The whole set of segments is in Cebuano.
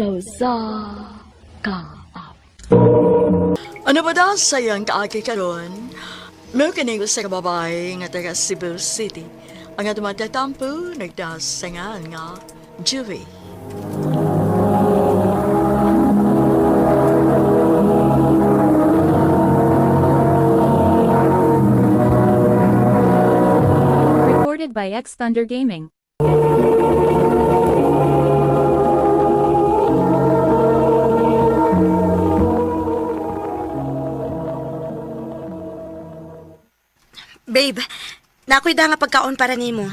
Sa usa ka awit. Ano ba daw sa iyang kaagi karon? Mao kini usa ka babae nga taga Cebu City. Ang atong matatampo nagdasangan nga Julie. Recorded by X Thunder Gaming. Babe, nakoy da nga pagkaon para nimo.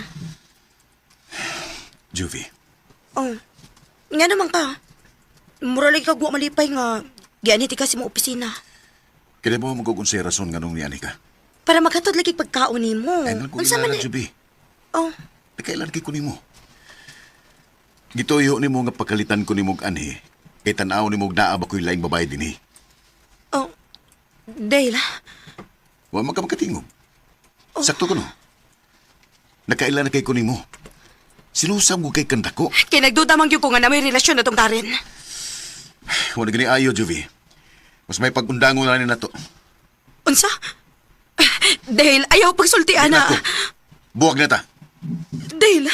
Juvie, Oh. Nga naman ka. Mura lagi kag wa malipay nga gianit ka sa imong opisina. kaya mo magugun sa rason nga nung niani ka? Para maghatod lagi pagkaon nimo. Ay, nang Unsa man na, ni- Juvie. Oh, Nakailan kay ko nimo. Gituyo nimo nga pagkalitan ko nimo og anhi, kay tan-aw nimo og naa ba ko'y laing babae dinhi. oh. Dale, Wa man ka makatingog. Sakto ko no. Nakailan na kay ko nimo. Sinusam ko kay kandako. kay nagduda man gyud ko nga na may relasyon na tong Karen. Wala gani ayo, Juvie. Mas may pagundango na ni nato. Unsa? Dale, ayaw pagsulti ana. Nako. Buwag na ta. Dale.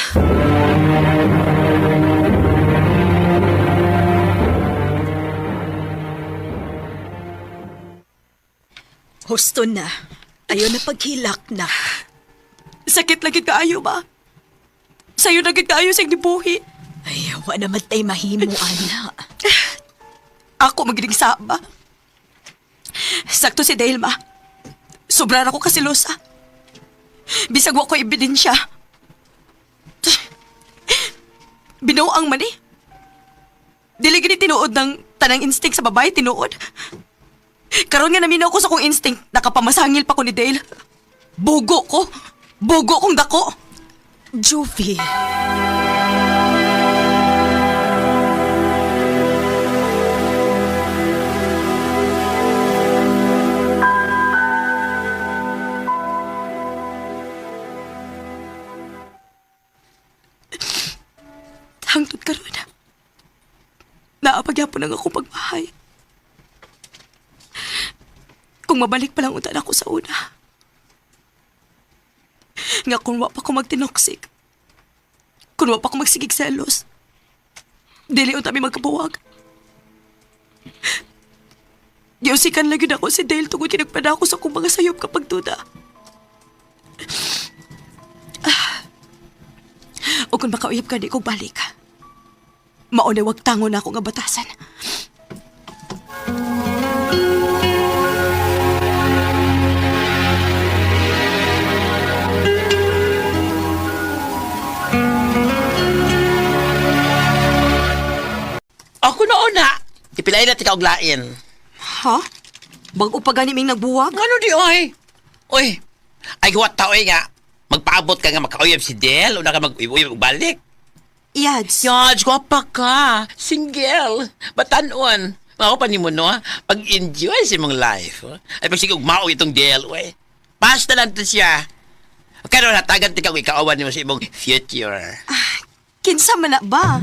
Husto na. Ayaw na paghilak na. Sakit lagi kaayo ba? Sayo na gid kaayo sa gibuhi. Ay, wa naman tay mahimo, ana. Ako magining saba. Sakto si Dale, ma. Sobra na ko kasilosa. Bisag wa ko ebidensya. Binuang man eh. Dili gini tinuod ng tanang instinct sa babae, tinuod. Karon nga naminaw ko sa kong instinct, nakapamasangil pa ko ni Dale. Bugo ko. Bugo kong dako. Juvie. Hangtod karon. Naapagyapon ang ako pagmahay. Kung mabalik pa lang unta ako sa una. Nga kung wa pa ko magtinoksik. Kung wa pa ko magsigig selos. Dili unta mi magkabuwag. Giusikan lang yun ako si Dale tungod kinagpada ako sa akong mga sayop kapag duda. O kung makauyab ka, di ko balik. Mauna wag tango na ako nga batasan. Ako na una. Ipilay na tika og lain. Ha? Bago pa gani ming nagbuwag? Ngano di oy? Oy. Ay huwat ta oy nga. Magpaabot ka nga makauyab si Del una ka mag-uyab og balik. Yads. Yaj, gwapa ka. Single. Batanon. Mao pa nimo no, pag-enjoy sa imong life. Oh. Ay pag sige og mao itong Del oy. Basta lang to siya. Karon hatagan tika og ikaawan nimo sa imong future. Kinsa man na ba?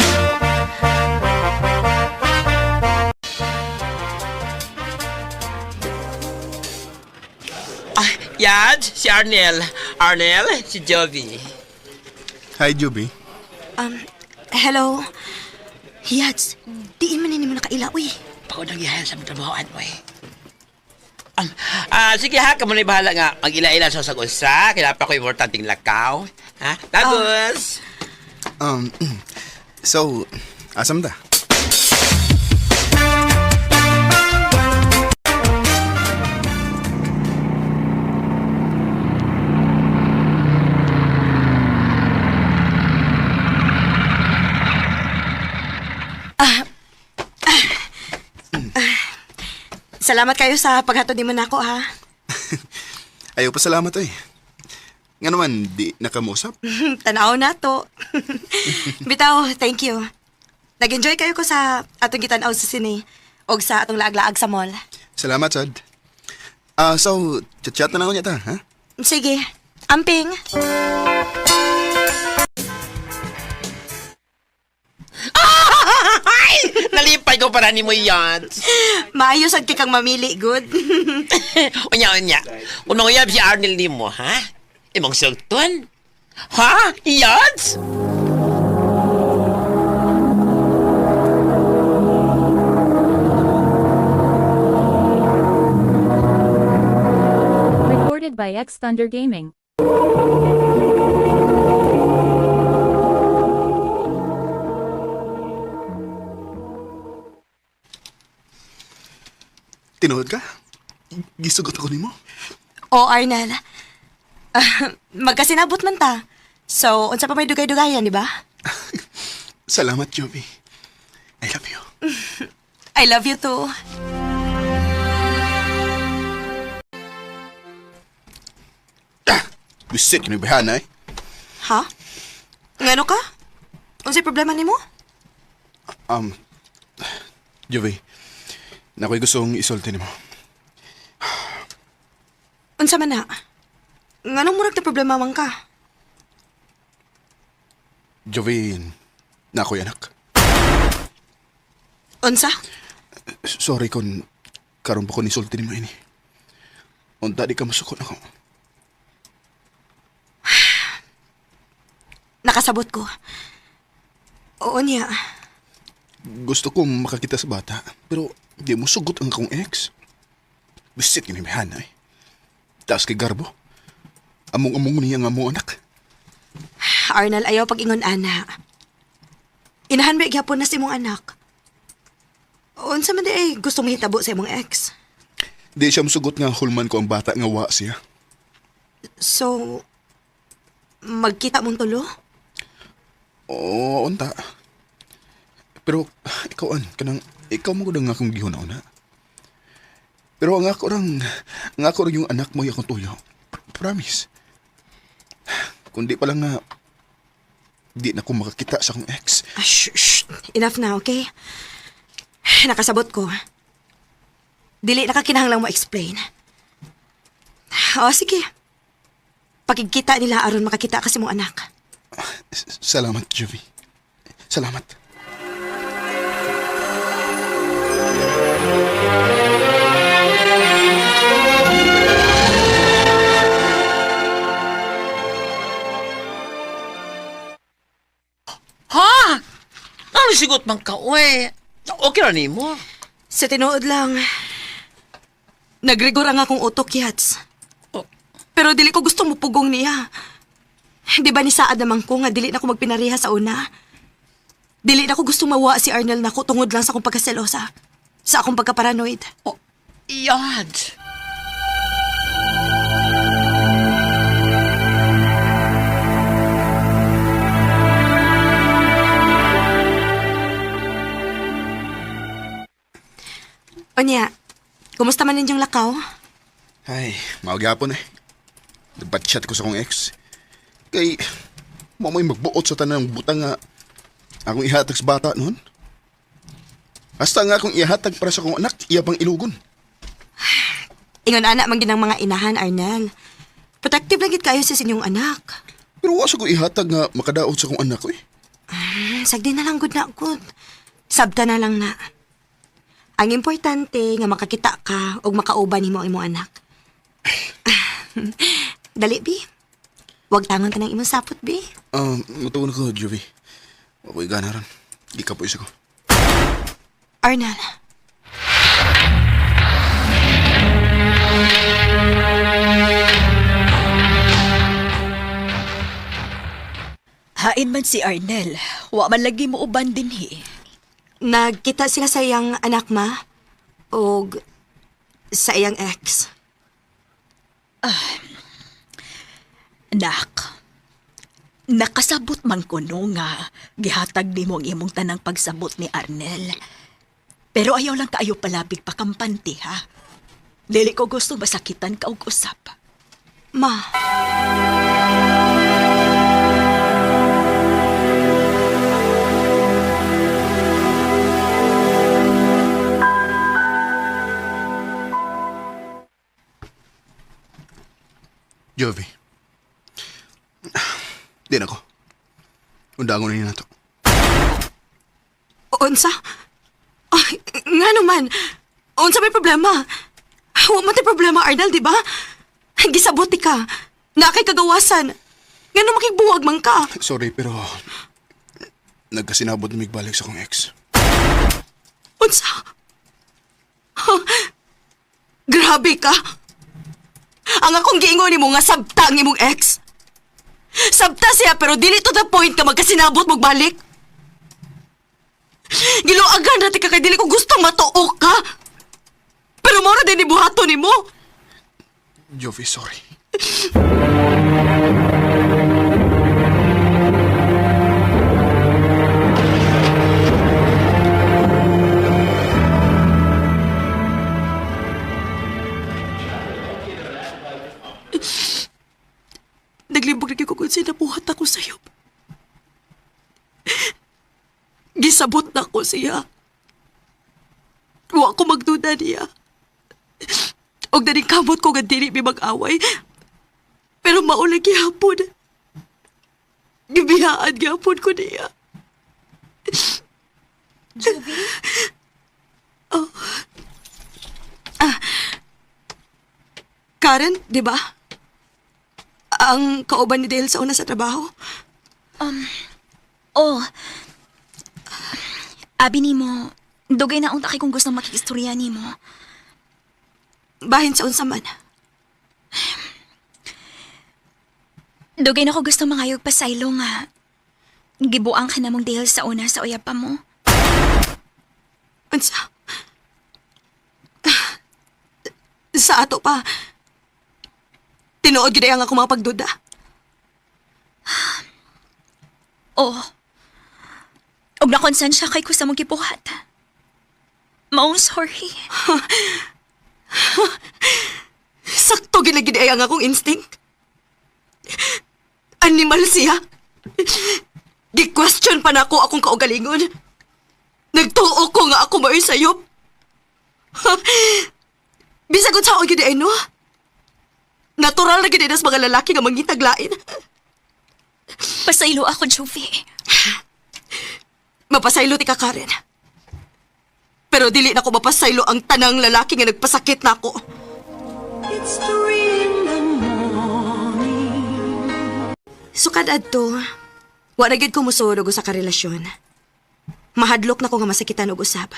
Ah, Yaj, si Arnel. Arnel, si Jovi. Hi, Juby. Hello? Yads, diin man ni mo nakaila, uy. Pagod ang ihayan sa trabahoan, oy. Sige ha, kamo na bahala nga. Mag-ila-ila sa sag-usa. Kailangan pa ko importanteng lakaw. Ha? Tapos, So, asam ta? Salamat kayo sa paghatod nimo nako, ha? Ayaw pa salamat eh. Nga naman, di nakamusap. Tanaw na to. Bitaw, thank you. Nag-enjoy kayo ko sa atong gitanaw sa sine og sa atong laag-laag sa mall. Salamat, Sad. So, chat-chat na lang unya ta, ha? Sige, amping. Ay! Nalipay ko para nimo yan. Maayo sad kay kang mamili, good. Unya, unya. Kung manguyab si Arnel nimo, ha? Imong sultan? Ha? Yads? Recorded by X Thunder Gaming. Tinuod ka? Gisugot ako nimo? O, Arnel. Ah, magkasinabot man ta. So, unsa pa may dugay-dugayan, di ba? Salamat, Jovi. I love you. I love you too. Bisit kini bahana eh. Ha? Ngano ka? Unsay problema nimo? Jovi, nako'y gustong isulti nimo. Unsa man na? Nganong murag na problema man ka? Jovi, nako'y anak. Unsa? Sorry kung karon pa ko nisulti nimo ini. Unta di ka masukot ako. Nakasabot ko. Oo niya. Gusto kong makakita sa bata, pero di mo sugot ang akong ex. Bisit kini bahana eh. Taas kay Garbo. Among-among niya nga mo anak. Arnel, ayaw pag-ingon ana. Inahan ba gyapon na si imong anak? Unsa man di ay gusto mahitabo sa imong ex? Di siya musugot nga hulman ko ang bata nga wa siya. So, magkita mong tulo? Oo, unta. Pero ikaw an, kanang ikaw mo gud ang akong gihuna-una. Pero ang ako rang yung anak mo yung akong tuyo. Promise. Kundi pa lang nga di na ko makakita sa akong ex. Ah, shh, shh. Enough na, okay? Nakasabot ko. Dili na ka kinahanglang mo explain. O, sige. Pakigkita nila aron makakita kasi mong anak. Salamat, Jovi. Salamat. Ha? Ano sigot man ka, uy? Okay ra nimo. Sa tinuod lang, nagrigor ang akong utok, Yats. Oh. Pero dili ko gusto mupugong niya. Di ba ni saad naman ko nga dili na ko magpinariha sa una? Dili na ko gusto mawa si Arnel nako tungod lang sa akong pagkaselosa. Sa akong pagkaparanoid. Oh, yads. Onya, kumusta man ninyong lakaw? Ay, mao gyapon eh. Nagbatchat ko sa akong ex. Kay, mo mo'y magbuot sa tanang butang nga akong ihatag sa bata noon. Hasta nga akong ihatag para sa akong anak, iya pang ilugon. Ingon ana man ginang mga inahan, Arnel. Protective lang gid kayo sa inyong anak. Pero wa sa ko ihatag nga makadaot sa akong anak ko eh. Sagdi na lang good na good. Sabta na lang na. Ang importante nga makakita ka ug makauban nimo ang imong anak. Dali bi. Wag tangon ka ng imong sapot bi. Matuon ko, Jovi. Ako'y gana ron. Di ka po isa ko. Arnel. Hain man si Arnel. Wa man lagi mo uban dinhi. Nagkita sila sa iyang anak ma ug sa iyang ex. Nak, nakasabot man kuno nga gihatag nimo ang imong tanang pagsabot ni Arnel. Pero ayaw lang kaayo palabig pakampanti ha. Dili ko gusto masakitan ka og usap. Ma, Jovi. Di na ko. Undangon na to. unsa? Nga naman, unsa may problema? Wa man tay problema, Arnel, di ba? Gisabot ka. Naa kay kagawasan. Ngano makigbuwag man ka? Sorry, pero nagkasinabot na migbalik sa akong ex. Unsa? Ha? Grabe ka. Ang akong giingon nimo nga sabta ang imong ex. Sabta siya pero dili to the point ka magkasinabot magbalik. Giluagan ra ka kay dili ko gusto matuok ka. Pero mao ra din ni buhaton nimo. Jovi, sorry. Naglibog lagi ko kung sinabuhat ako sa'yo. Gisabot na ko siya. Wa ko magduda niya. Og daning kamot ko nga dili mi mag-away. Pero mao lang gihapon. Gibiyaan gihapon ko niya. Jovi? Oh. Ah. Karen, di ba? Ang kauban ni Dale sa una sa trabaho. Oh. Abi nimo, dugay na unta kay kung gusto makikistorya nimo. Bahin sa unsa man. Dugay na ko gusto mangayog pasaylo nga. Gibuang ka na mong Dale sa una sa uyab pa mo. Unsa? Sa ato pa. Tinuod gid ang ako mga pagduda. Oh. Og nakonsensya kay ko sa mong gibuhat. Maong sorry. Sakto gid gid ang akong instinct. Animal siya. Gi-question pa nako akong kaugalingon. Nagtuo ko nga ako mao'y sayop. Bisag unsa gid ay no. Natural na gid sa mga lalaki nga mangitaglain. Pasaylo ako, Jovi. Mapasaylo ti ka, Karen. Pero dili na ko mapasaylo ang tanang lalaki nga nagpasakit nako. Sukad adto, wa na gyud ko mosulog og usa ka relasyon. Mahadlok na ko nga masakitan og usab.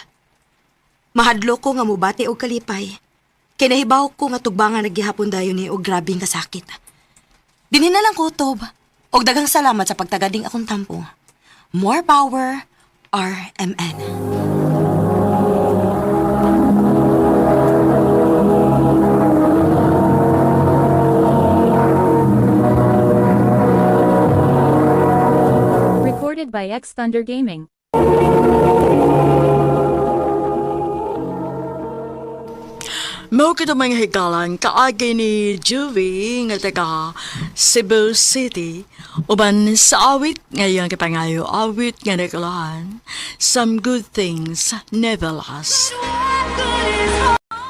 Mahadlok ko nga mobati og kalipay. Kay nahibaw ko nga tugbangan naggihapon dayon ni og grabeng kasakit. Dinhi na lang ko utob. Og daghang salamat sa pagtagading akong tampo. More power, RMN. Recorded by X Thunder Gaming. Mao kito mga higalan kaagi ni Juvie nga taga Cebu City uban sa awit nga iyang kipangayo awit nga nagkalahan, Some Good Things Never Last.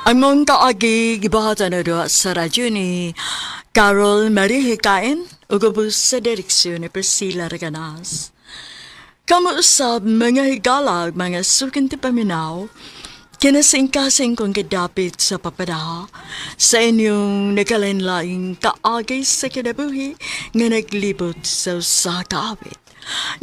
Ang mong kaagi gibuhatan na duha sa radyo ni Carol Marie Hikain ug ubos sa direksyon ni Priscilla Reganas. Kamo usab mga higala ug mga suking ti paminaw, kinasingkasing kong gidapit sa papadaha sa inyong nagkalain-laing kaagay sa kinabuhi nga naglibot sa usa ka awit.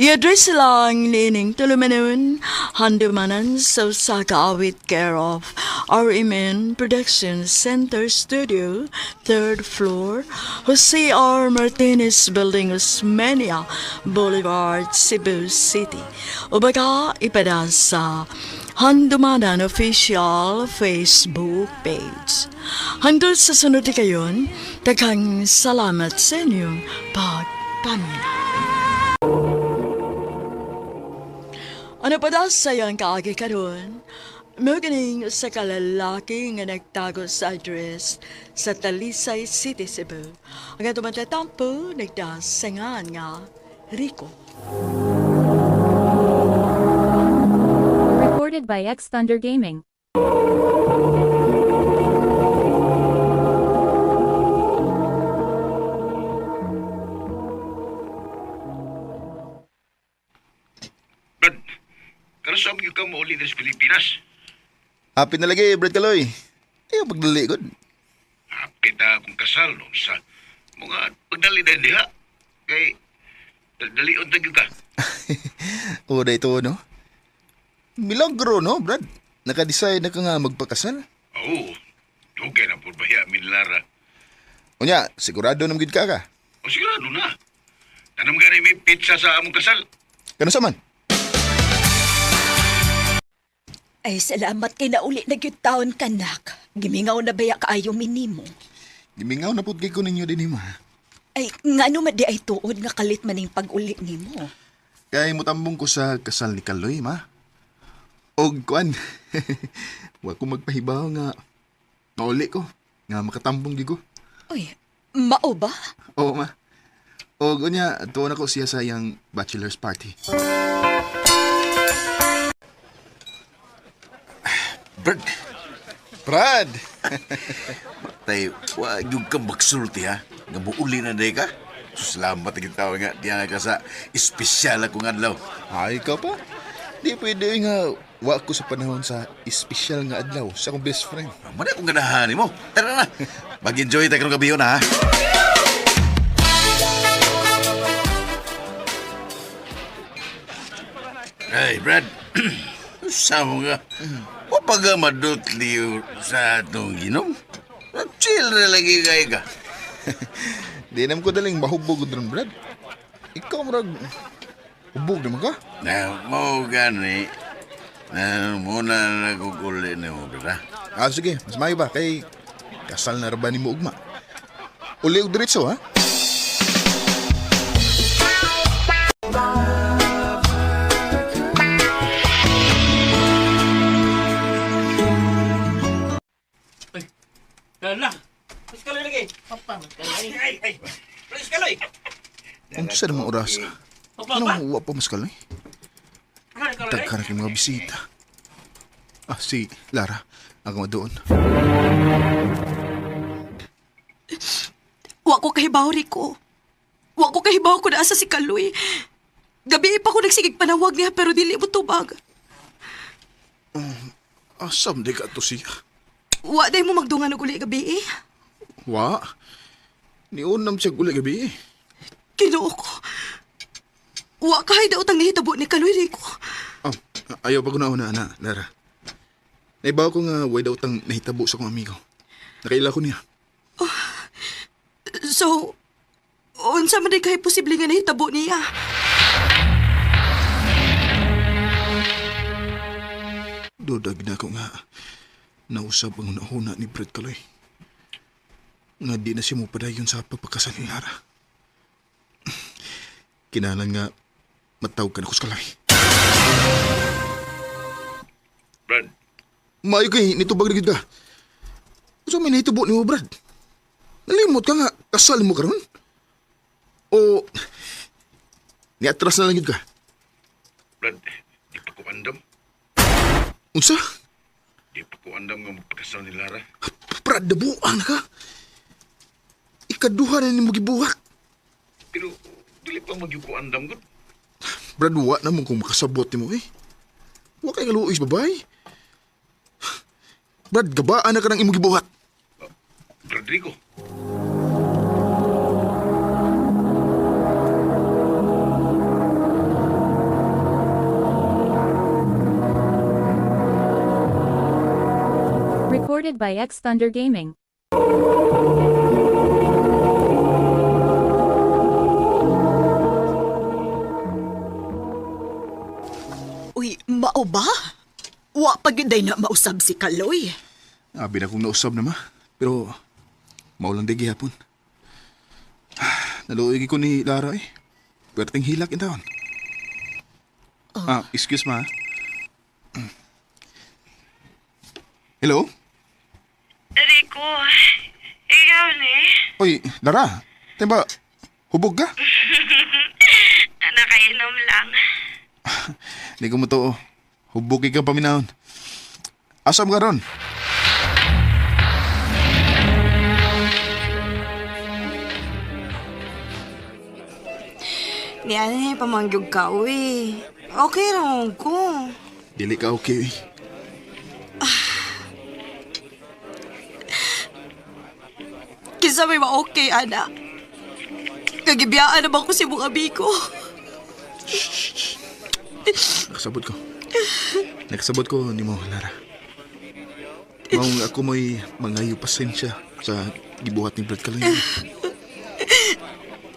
I-address lang niining tulumanon, handumanan sa usa ka awit, care of RMN Production Center Studio, third floor, Jose R. Martinez Building, Osmeña Boulevard, Cebu City. O baka ipada sa Handumanan Official Facebook page. Hanggang sa sunod na kayon, daghang salamat sa inyong pagpaminaw. Ano pa daw sayang kaagi karon? Maganing sa kalalaki nga nagtago sa address sa Talisay City, Cebu. Ang atong matatampo, nagdasangan nga Rico. Recorded by X Thunder Gaming. Brad, kanus-a ka mouli diri sa Pilipinas? Happy na lagi, Brad Kaloy. Ayaw pagdali, god. Hapit na akong kasal no, sa mga pagdali din diha. Kay dalion ta gyud ka. O, da ito, no? Milagro, no, Brad? Naka-decide na ka nga magpakasal. Oo. Dugay na pud bahiya min Lara. Unya, sigurado na magid ka ka. O sigurado na. Tanam gani may pizza sa among kasal. Kano sa man? Ay, salamat kay nauli na gyud taon kanak. Gimingaw na baya kaayo minimo. Gimingaw na pud kay ko ninyo din, ma. Ay, ngano man di ay tuod nga kalit maning pag-uli nimo. Kay mutambong ko sa kasal ni Kaloy, ma. Og kuan. Wa ko magpahibaw nga mauli ko nga makatambong gi ko. Uy, mao ba? Oo, ma. Og unya, tuon ako siya sa iyang bachelor's party. Brad, Brad! tay wa gyud ka magsulti ha. Nga muuli na day ka. Salamat gyud tawo nga diya ka sa espesyal akong adlaw. Ay, ikaw pa. Di pwede nga wa ko sa panahon sa espesyal nga adlaw sa akong best friend. Muna akong ganahan mo. Tara na. Mag-enjoy ta karong gabi na ha. Ay, Brad. Sa mo nga. Wa pa ka madutli sa atong ginom. Chill na lagi kay ka. Di naman ko daling mahubog ron, Brad. Ikaw, murag, hubog naman ka. Na, mo gani. Na, muna naguguli ni mo, Brad, ha? Ah, sige. Mas maayo ba? Kay kasal na ra ba ni mo ugma? Uli og diretso, ha? Lala. Please kaloy lagi. Papa. Ay, ay, ay. Please kaloy. Unsa namang oras? Papa, Anong wa pa mas kaloy? pa. Daghan kay mga bisita. Ah, si Lara. Ako doon. Wa ko kahibaw, Rico. Wa ko kahibaw ko na asa si Kaloy. Gabi pa ko nagsigig panawag niya pero dili mo tubag. Asam di ka to siya? Wa day mo magdungan og uli gabi eh. Wa. Niunam siya uli gabi eh. Ginoo ko. Wa kahay daot ang nahitabo ni Kaloy, Rico. Oh, ayaw pa ko na una, ana, Lara. Naibaw ko nga way daw tang nahitabo sa akong amigo. Nakaila ko niya. So, unsa man di kay posible nga nahitabo niya? Dudag na ko nga. Nausap ang hunahuna ni Brad Kaloy. Nga di na siya mo padayon sa pagpakasal ni Lara. Kinalan nga matawag ka na ko sa Kaloy. Brad, Maayo kay nitubag na gid ka. Unsa may nahitabo nimo, Brad? Nalimot ka nga kasal mo karon? O niatras na lang gid ka? Brad, di pa ko andam. Unsa? Di pa ko andam nga magpakasal ni Lara. Brad, dabuang na ka. Ikaduha na nimo gibuhat. Pero dili pa magyud ko andam gud. Brad, wa na mo kung makasabot nimo eh. Wa kay kaluoy sa babay. Brad, gabaan na ka ng imong gibuhat. Rodrigo. Recorded by X Thunder Gaming. Uy, mao ba? Wa pa gyud day na mausab si Kaloy. Abi na kong nausab na ma. Pero maulang di gihapon. Naluoy ko ni Lara eh. Pwerteng hilak in taon. Ah, excuse ma. Hello? Rico, ikaw ni? Oy, Lara. Timba, hubog ka? Nakainom lang. Hindi ko mo to. Hubog ka paminahon. Asam ka ron? Ni ano ni pamangyog ka, uy. Okay ra ko. Dili ka okay eh. Unsa may ma-okay, ana? Kagibiyaan naman ko si mong amigo. Nakasabot ko. Nakasabot ko nimo, Lara. Maong ako mo'y mangayo pasensya sa gibuhat ni Brad Kaloy.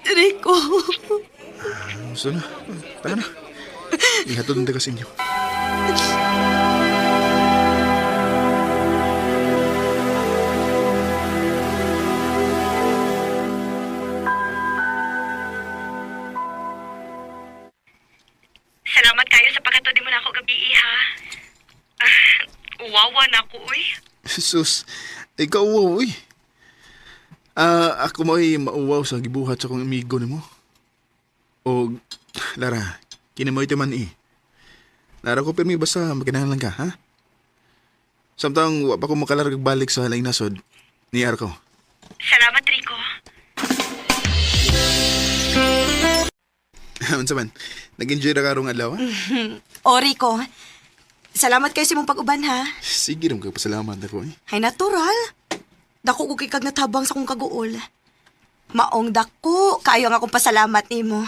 Rico. Gusto na. Tara na. Ihatod na ka sa inyo. Salamat kayo sa pagkatod mo na ako gabi, ha? Ah, uwawa na ako, uy. Jesus, ikaw uwaw, uy. Ah, ako mo'y mauwaw sa gibuhat sa akong amigo nimo. O, Lara, kini mo ito man eh. Lara ko pirmi basta magkinahanglan ka, ha? Samtang wa pa ko makalarag balik sa laing nasod, niyar ko. Salamat, Rico. Unsa man? Nag-enjoy ra karong adlaw, ha? O, Rico. Salamat kayo sa imong pag-uban, ha? Sige rin kag pasalamat ako eh. Ay, natural. Dako ko kay kag natabang sa kong kaguol. Maong dako, kayo ang akong pasalamat nimo.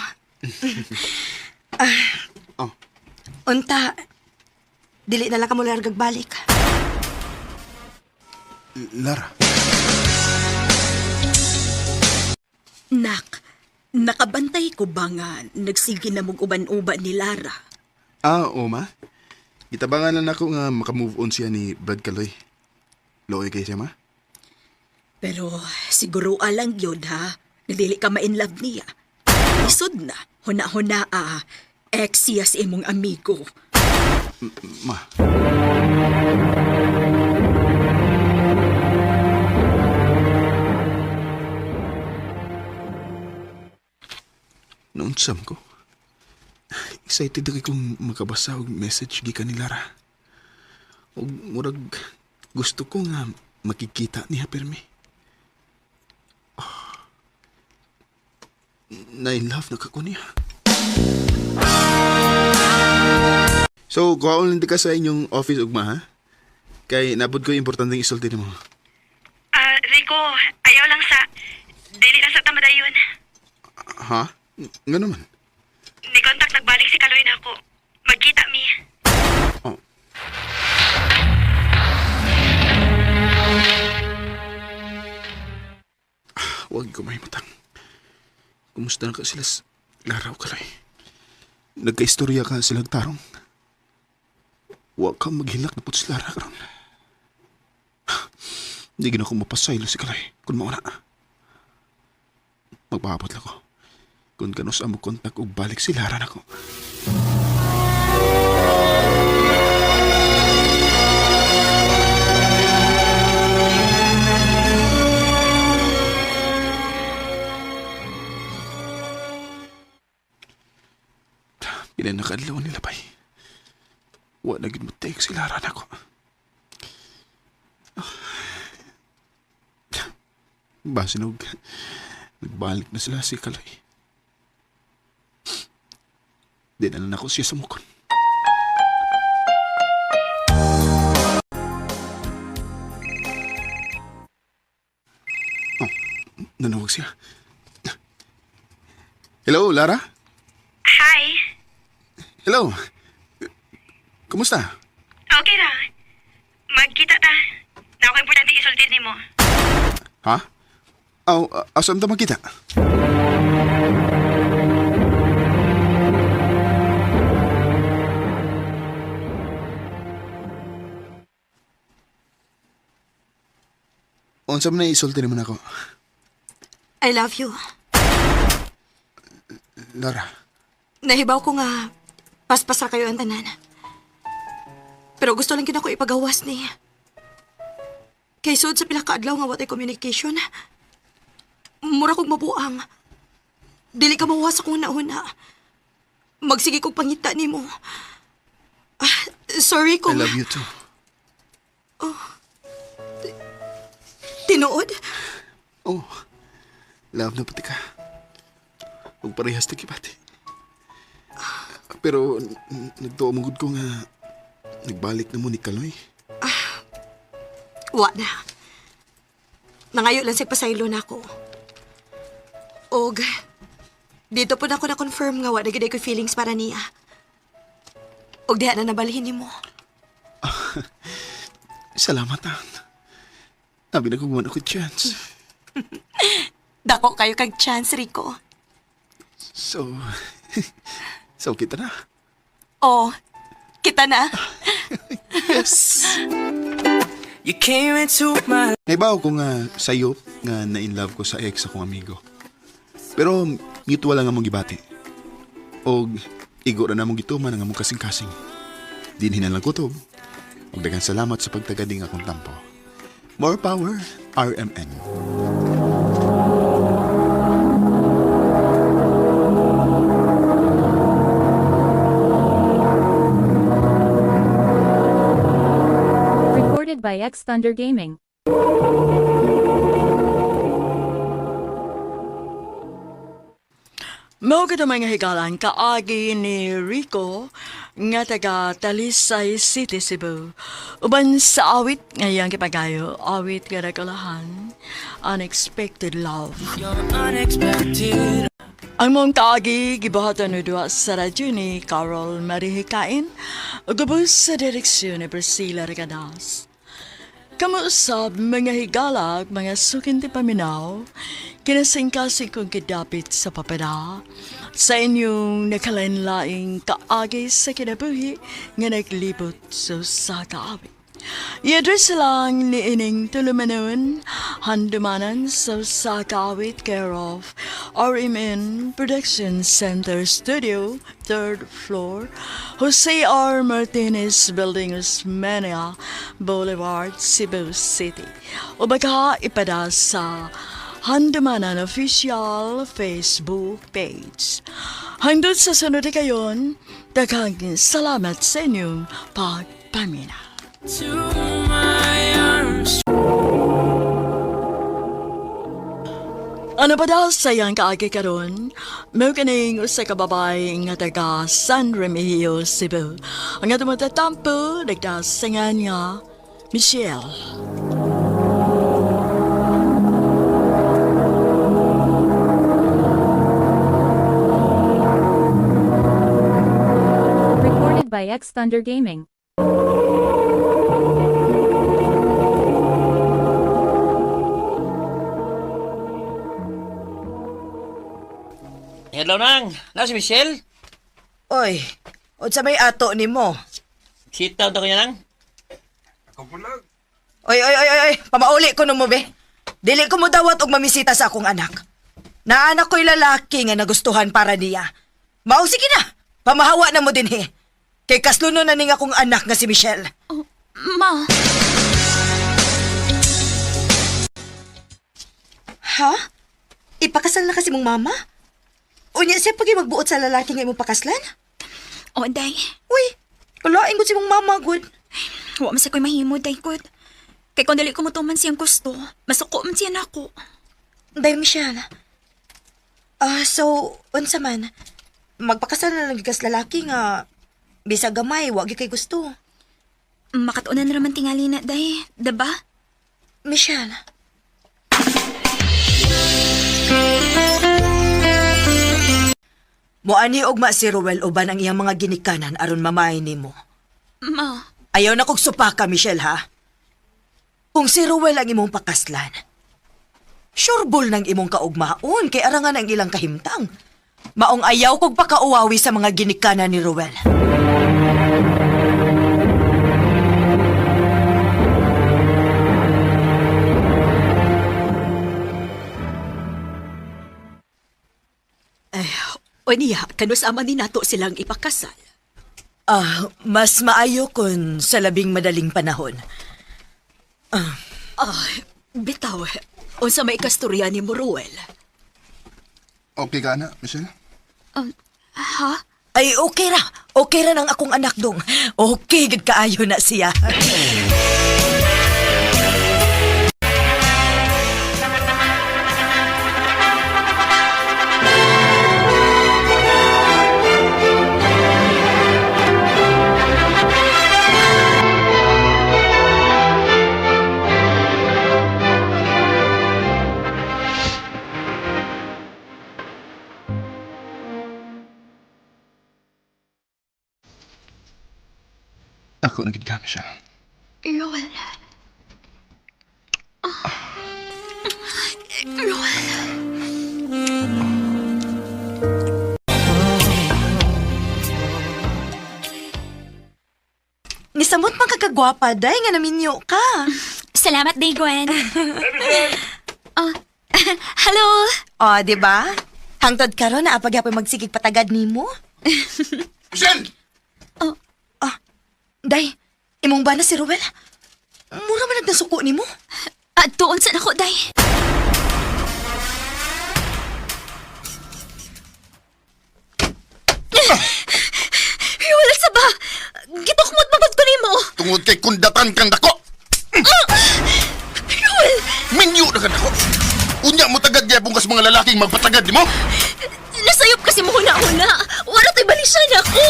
Oh, Unta, dili na lang ka mula balik. Lara. Nak, nakabantay ko ba nga nagsige na mong uban-uban ni Lara? Ah, oo ma. Gitabangan lang ako nga makamove on siya ni Brad Kaloy. Looy kay siya ma. Pero siguro alang yun ha, nga dili ka ma-inlove niya. Isod na, huna-huna ah, ex siya sa imong amigo. Ma. Naunsam ko. Excited na kay kong makabasa og message gikan ni Lara. Og murag gusto ko nga makikita niya pirmi. Oh. Na-in love na ka ko niya. So, kuhaon lang di ka sa inyong office ugma, ha? Kay napod ko yung importanteng isulti nimo. Ah, Rico, ayaw lang sa... Dili lang sa tamadayon. Ha? Nga naman. Ni contact nagbalik si Kaloy na ako. Magkita mi. Oh. Ah, huwag ko mahimutang. Kumusta na ka sila sa laraw kalay? Nagkaistorya ka silang tarong. Huwag kang maghilak na put si Lara karon. Hindi gina ko mapasaylo si Kalay kung mauna. Magpahabot lang ko. Kung kanos ang magkontak og balik si Lara nako. Pila na kaadlaw nila bay. Wa na gid mo take si Lara nako. Basin og nagbalik na sila si Kaloy. Di na lang ako siya sumukon. Oh, nanawag siya. Hello, Lara? Hi. Hello. Kumusta? Okay ra. Magkita ta. Na ako importante isulti nimo. Ha? Aw, asam ta magkita? Unsa man na isulti naman ako? I love you. Lara, Nahibaw ko nga, paspasa kayo ang tanan. Pero gusto lang gyud ako ipagawas ni. Kay sud sa pila ka adlaw nga watay communication. Mura kog mabuang. Dili ka mawas akong nauna. Magsige kog pangita nimo. Ah, sorry I kung love you too. tinuod. Oh, love na pati ka. Huwag parehas na kibati. Pero nagtuo mo gud ko nga nagbalik na mo ni Kaloy. Wa na. Nangayo lang siya pasaylo nako. Og dito po na ako na-confirm nga wa na gid ko feelings para niya. Og diha na nabalhin nimo. Salamat, ah. Sabi na kung ako chance. Dako kayo kag chance, Rico. So, so kita na. Oh, kita na. Yes! You came into my Naibaw ko nga sayop nga na-inlove ko sa ex akong amigo. Pero mutual lang among gibati. Og igo ra namong gituman ang among kasing-kasing. Dinhin na lang kutob. Og daghang salamat sa pagtagading akong tampo. More power, RMN. Recorded by X Thunder Gaming. Mao gud ang mga higalan kaagi ni Rico nga taga Talisay City, Cebu. Uban sa awit nga iyang gipagayo, awit nga nagkalahan, Unexpected Love. unexpected. Ang mong kaagi gibuhatan ni duha sa radyo ni Carol Marihikain ug ubos sa direksyon ni Priscilla Regadas. Kamuusab mga higalag, mga sukinti paminaw, kinasingkasing kong kidapit sa papada, sa inyong nakalain-laing kaagi sa kinabuhi nga naglibot sa usa ka awit. I-address lang ni ining tulumanon, handumanan sa usa ka awit care of RMN Production Center Studio, third floor, Jose R. Martinez Building, Osmeña Boulevard, Cebu City. O baka ipada sa Handumanan Official Facebook page. Hanggang sa sunod na kayon, daghang salamat sa inyong pagpamina. To my arms. Ano pa daw sa iyang kaagi karon? Mao kaning usa ka babae nga taga San Remigio, Cebu. Ang atong matatampo nagdasingan nga Michelle. Recorded by X Thunder Gaming. Hello, Nang. Na si Michelle. Oy, unsa may ato nimo? Sit down ta ko niya, Nang. Oy, oy, oy, oy, oy, pamauli ko nimo be. Dili ko mo dawat og mamisita sa akong anak. Naanak ko'y lalaki nga nagustuhan para niya. Mao sige na, pamahawa na mo dinhi. Kay kasluno na ning akong anak nga si Michelle. Oh, ma, Ha? Ipakasal na kasi mong mama? Unya siya pag magbuot sa lalaki nga imong pakaslan? oh, day. Uy, kalain gud si mong mama gud. Wa man sa ko'y mahimo, day, good. Kay kung dili ko motuman siyang gusto, masuko man siya nako. Day Michelle. Ah, so unsa man? Magpakasal na lang gyud ka sa lalaki nga bisag gamay wa gyud kay gusto. Makatuonan ra man tingali na, day. Diba? Michelle. Moani ugma si Ruel uban ang iyang mga ginikanan aron mamay nimo. Ma, Ayaw na kog supaka, Michelle, ha? Kung si Ruel ang imong pakaslan, sureball ng imong kaugmaon kay arangan ang ilang kahimtang. Maong ayaw kog pakauwawi sa mga ginikanan ni Ruel. Ay, o niya, kanus ama ni nato silang ipakasal. Ah, mas maayo kun sa labing madaling panahon. Ah, bitaw, unsa may kasturya ni Ruel. Okay ka na, Michelle? ha? Ay, okay ra. Okay ra nang akong anak dong. Okay, gid kaayo na siya. Ako na gid ka, Michelle. Roel. Oh. Roel. Nisamot man kagagwapa, day, nga naminyo ka. Salamat, day, Gwen. Oh, hello. O, di ba? Hangtod karon na apagyapoy magsigig patagad nimo. Michelle! Ah, day, imong ba na si Ruel? Mura man nagdasuko nimo. Ah, tuon sa nako, day. Wala sa ba? Gitukmot mabag ko nimo. Tungod kay kundatan kang dako! Ruel, Minyo na ka dako! Unya mo tagad gyapon kas mga lalaking magpatagad nimo? nasayop kasi mo huna-huna. Wala to'y balisya na ako.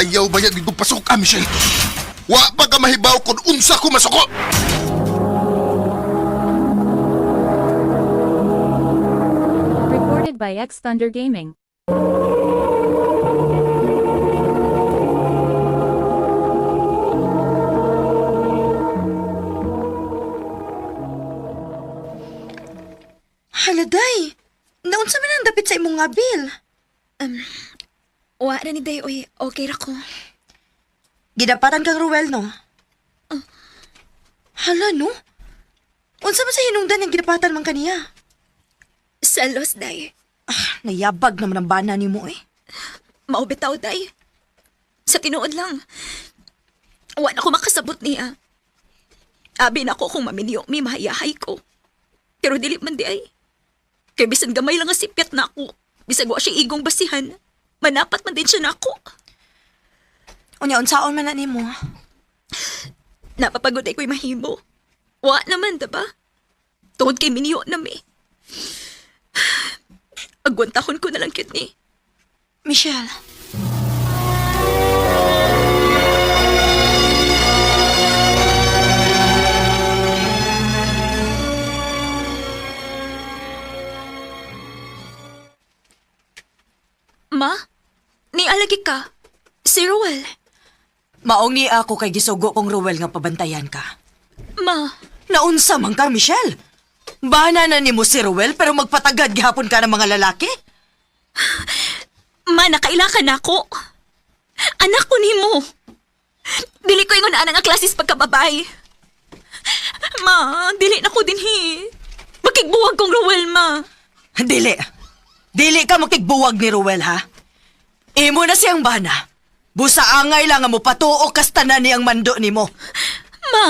Ayaw ba yan dito pasok ka, Michelle? Wa pa ka mahibaw kung unsa ko masuko! Recorded by X Thunder Gaming. Hala, day. Naunsa man ang dapit sa imong nga bill? Wa ra ni day, oy. Okay ra ko. Gidapatan kang Ruel, no? Hala, no? Unsa man sa hinungdan ang gidapatan man kaniya? Selos, day. Ah, nayabag naman ang bana nimo eh. Maubitaw, day. Sa tinuod lang. Wa na ko makasabot niya. Abi na ko kung maminyo, may mahayahay ko. Pero dili man di ay. Kay bisan gamay lang ang sipyat na ako. Bisag wa siya igong basihan. Manapat man din siya na ako. Unya, unsaon man na nimo? Napapagod ay ko'y mahimo. Wa naman, diba? Tungod kay minyo na mi. Agwantahon ko na lang cute ni. Michelle. Ma, nialagi ka. Si Ruel. Maong ni ako kay gisugo kong Ruel nga pabantayan ka. Ma, Naunsa man ka, Michelle? Bana na nimo si Ruel pero magpatagad gihapon ka ng mga lalaki? ma, nakaila ka na ako. Anak ko nimo. Dili ko ingon ana nga klasis pagkababay. Ma, dili na ko dinhi. Makigbuwag kong Ruel, ma. Dili. Dili ka makigbuwag ni Ruel, ha? Imo na siyang bana. Busa angay lang nga mo patuo kas tanan niyang mando nimo. Ma,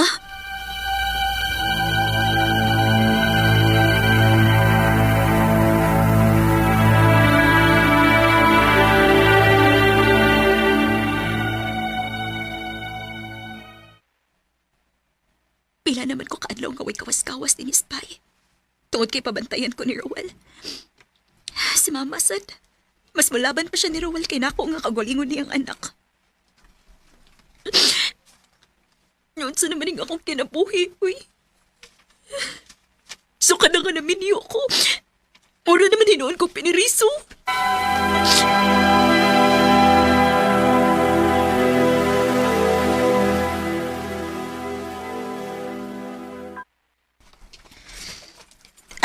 pila naman ko kaadlaw nga way kawas-kawas ni Spy. Tungod kay pabantayan ko ni Rowell. Si Mama sad, mas malaban pa siya ni Rowell kay nako nga kagalingon niyang anak. Yun sa naman yung akong kinabuhi, uy. So ka na nga naminyo ko. Mura naman hinoon ko piniriso.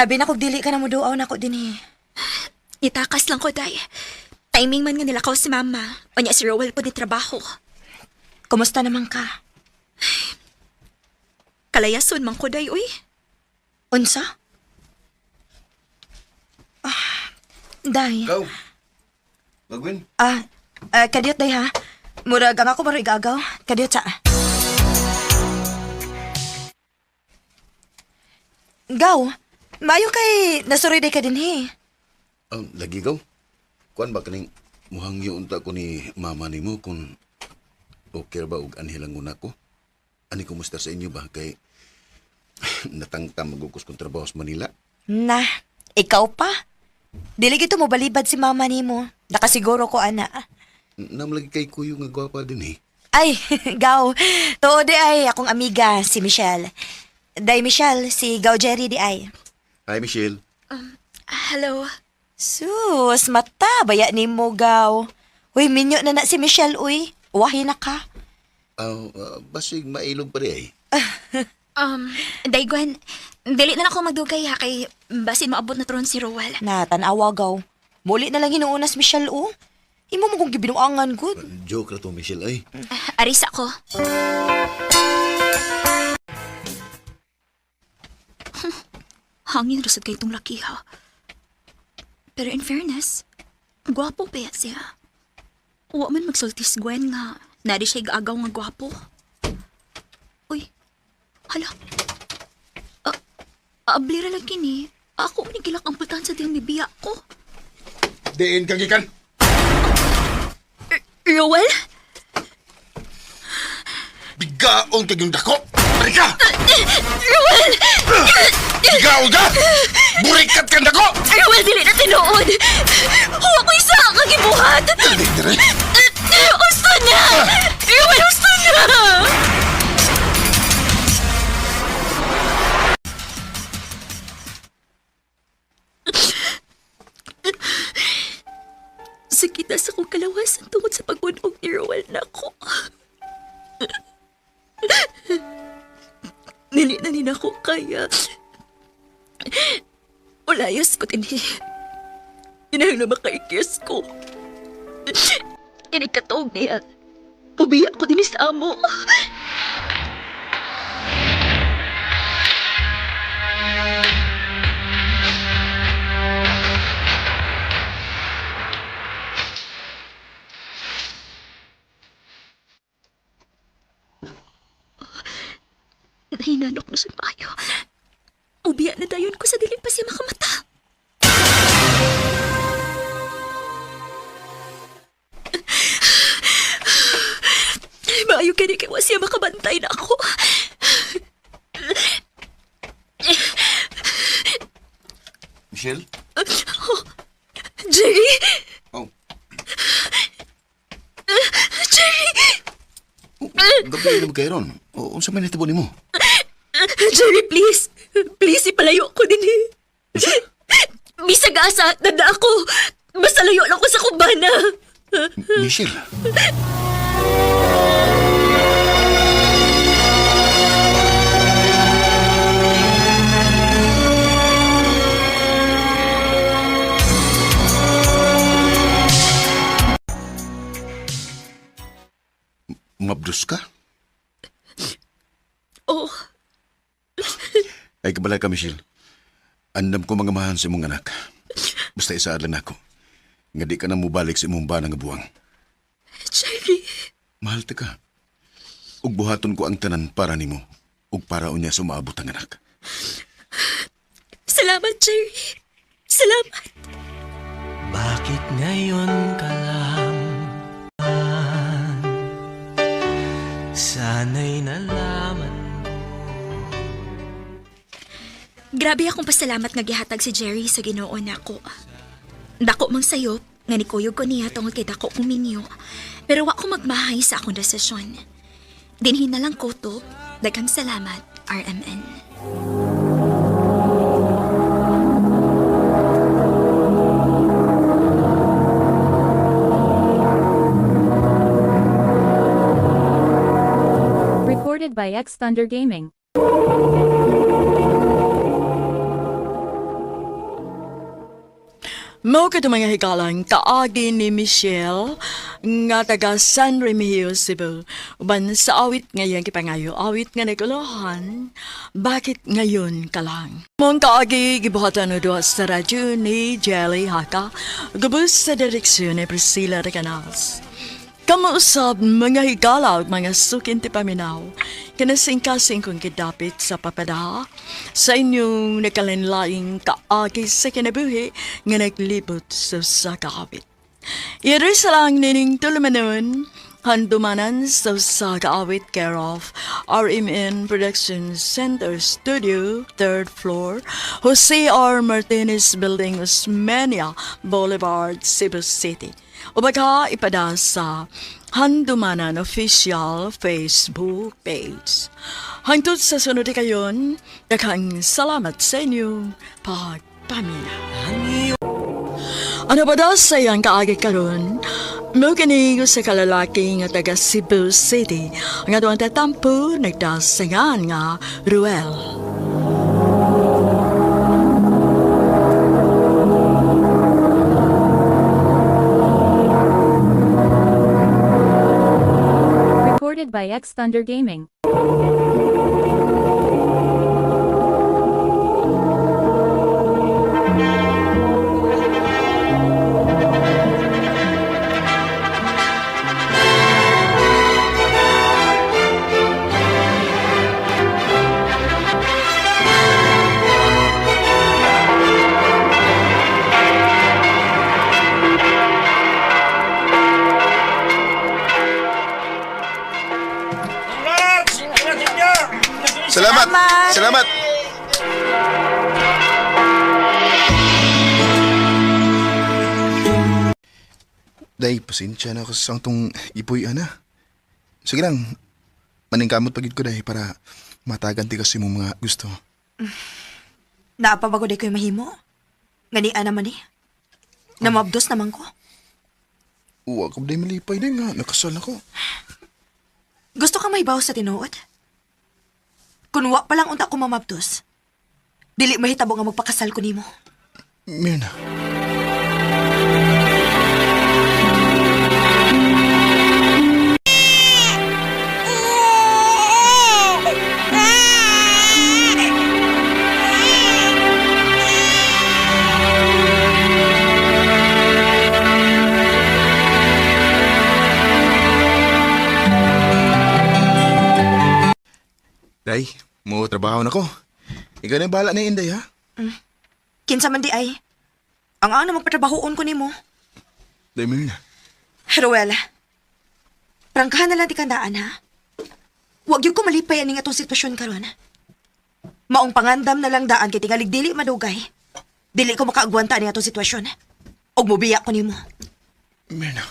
Abi na kog dili ka na mo duaw nako dinhi. Nitakas lang ko, day. Timing man nga nilakaw si Mama. O niya si Rowell po ni trabaho. Kumusta naman ka? Kalayason man ko, day, uy. Unsa? Ah, day. Ikaw. Gagwin. Ah, ah, kadiyot day ha. Murag ang ako maroy igagaw. Kadiyot sa. Gaw, maayo kay nasuroy day ka dinhi. Lagi gaw. Kuan ba kaning muhangyo unta ko ni mama nimo kung okay ba og anhi lang una ko? Ani kumusta sa inyo ba kay natangta magukos kong trabaho sa Manila? Na, ikaw pa. Dili gito mo balibad si mama nimo. Nakasiguro ko ana. Namlagi kay kuyo nga gwapa din eh. Ay, gaw. Tuod di ay akong amiga si Michelle. Day Michelle, si Gaw Jerry di ay. Hi Michelle. Hello. Sus, mata baya nimo gaw. Uy, minyo na na si Michelle uy. Wahi na ka. Basig mailog pa rin ay. Day Gwen, dili na lang ako magdugay ha kay basin maabot na turon si Rowell. Na, tanawa gaw. Muli na lang hinuunas Michelle, oh. Imo mo kong gibinuangan, good. Joke ra to, Michelle, ay. Arisa ko. Hangin rasad kay itong laki ha. Pero in fairness, gwapo pa yan siya. Wa man magsultis Gwen nga. Nari siya igaagaw nga gwapo. Uy, hala. Ablira lang kini. Ako ni gilak ang pultahan sa diyang bibiya ko. Diin ka gikan. Rowell? Bigaon kag yung dako. Balik ka! Rowell! Bigaon ka! Burikat kang dako! Rowell, dili na tinuod! Huwa ko isa ang gibuhat! Dali, dali. Gusto na! Rowell, gusto na! Sakita sa kong kalawasan tungod sa pag-unog ni Rowell na ako. Nili na nina ko kaya. Ulayas ko din eh. Inahang na makaikis ko. Inikatog niya. Pubiya ko din sa amo. Nahinanok na siya maayo. Ubiya na dayon ko sa dilim pa siya makamata. Maayo kini kay wa siya makabantay na ako. Michelle? Jerry! Oh. Jerry! Gabi na ba kayo ron? O, unsa may natabo nimo? Jerry, please! Please, ipalayo ko din eh. Bisag asa, dada ako. Basta layo lang ko sa kubana. Michelle? Mabdus ka? Oh, Ay, kabala ka, Michelle. Andam ko mga mahan sa imong anak. Basta isaad lang nako. Nga di ka na mubalik sa imong bana nga buwang. Jerry. Mahal ta ka. Ug buhaton ko ang tanan para nimo. Ug para unya sa umaabot ang anak. Salamat, Jerry. Salamat. Bakit ngayon ka lang? Sana'y nalaman. Grabe akong pasalamat nga gihatag si Jerry sa Ginoo nako. Dako mang sayop nga nikuyog ko niya tungod kay dako kong minyo. Pero wa ko magmahay sa akong desisyon. Dinhin na lang ko to. Daghang salamat, RMN. Recorded by X Thunder Gaming. Mao kadto mga higalan kaagi ni Michelle nga taga San Remigio, Cebu. Uban sa awit ngayon kipangayo, awit nga naguluhan, bakit ngayon ka lang? Mong kaagi gibuhatan o duha sa radyo ni Jelly Haka, gubos sa direksyon ni Priscilla Recanas. Kamuusab mga higala ug mga sukin ti paminaw, kinasingkasing kong gidapit sa papadaha, sa inyong nakalinlaing kaagi sa kinabuhi nga naglibot sa usa ka awit. Iri sa lang nining tulumanon, handumanan sa usa ka awit care of RMN Production Center Studio, 3rd floor, Jose R. Martinez Building, Osmeña Boulevard, Cebu City. O baka ipada sa Handumanan Official Facebook page. Hangtod sa sunod kayon, daghang salamat sa inyong pagpamina. Ano ba daw sa iyang kaagi karon? Mao kini sa kalalaki nga taga Cebu City nga duang tatampo nagdasingan nga Ruel. Recorded by X Thunder Gaming. Salamat! Salamat! Day, pasensya na ako sa tong ipoy, ana. Sige lang, maningkamot pagid ko, day, para matagan ti kasi mong mga gusto. Naa pa ba ko di ko'y mahimo? Ganian naman eh. Namabdos naman ko. Uwa ko, day, malipay, day, nga. Nakasal ako. Gusto ka mahibaw sa tinuod? Kun wa pa lang unta ko mamabdos, dili mahitabo nga magpakasal ko nimo. Mirna. Day, mo trabaho na ko. Ikaw na yung bahala na Inday, ha? Kinsa man di ay. Ang ano magpatrabahoon ko nimo. Day, Mirna. Ruel, prangkahan na lang ti kandaan ha. Huwag yung kumalipay aning atong sitwasyon karon. Maong pangandam na lang daan kay tingalig dili madugay. Dili ko makaagwanta ani atong sitwasyon. Og mobiya ko nimo. Mirna.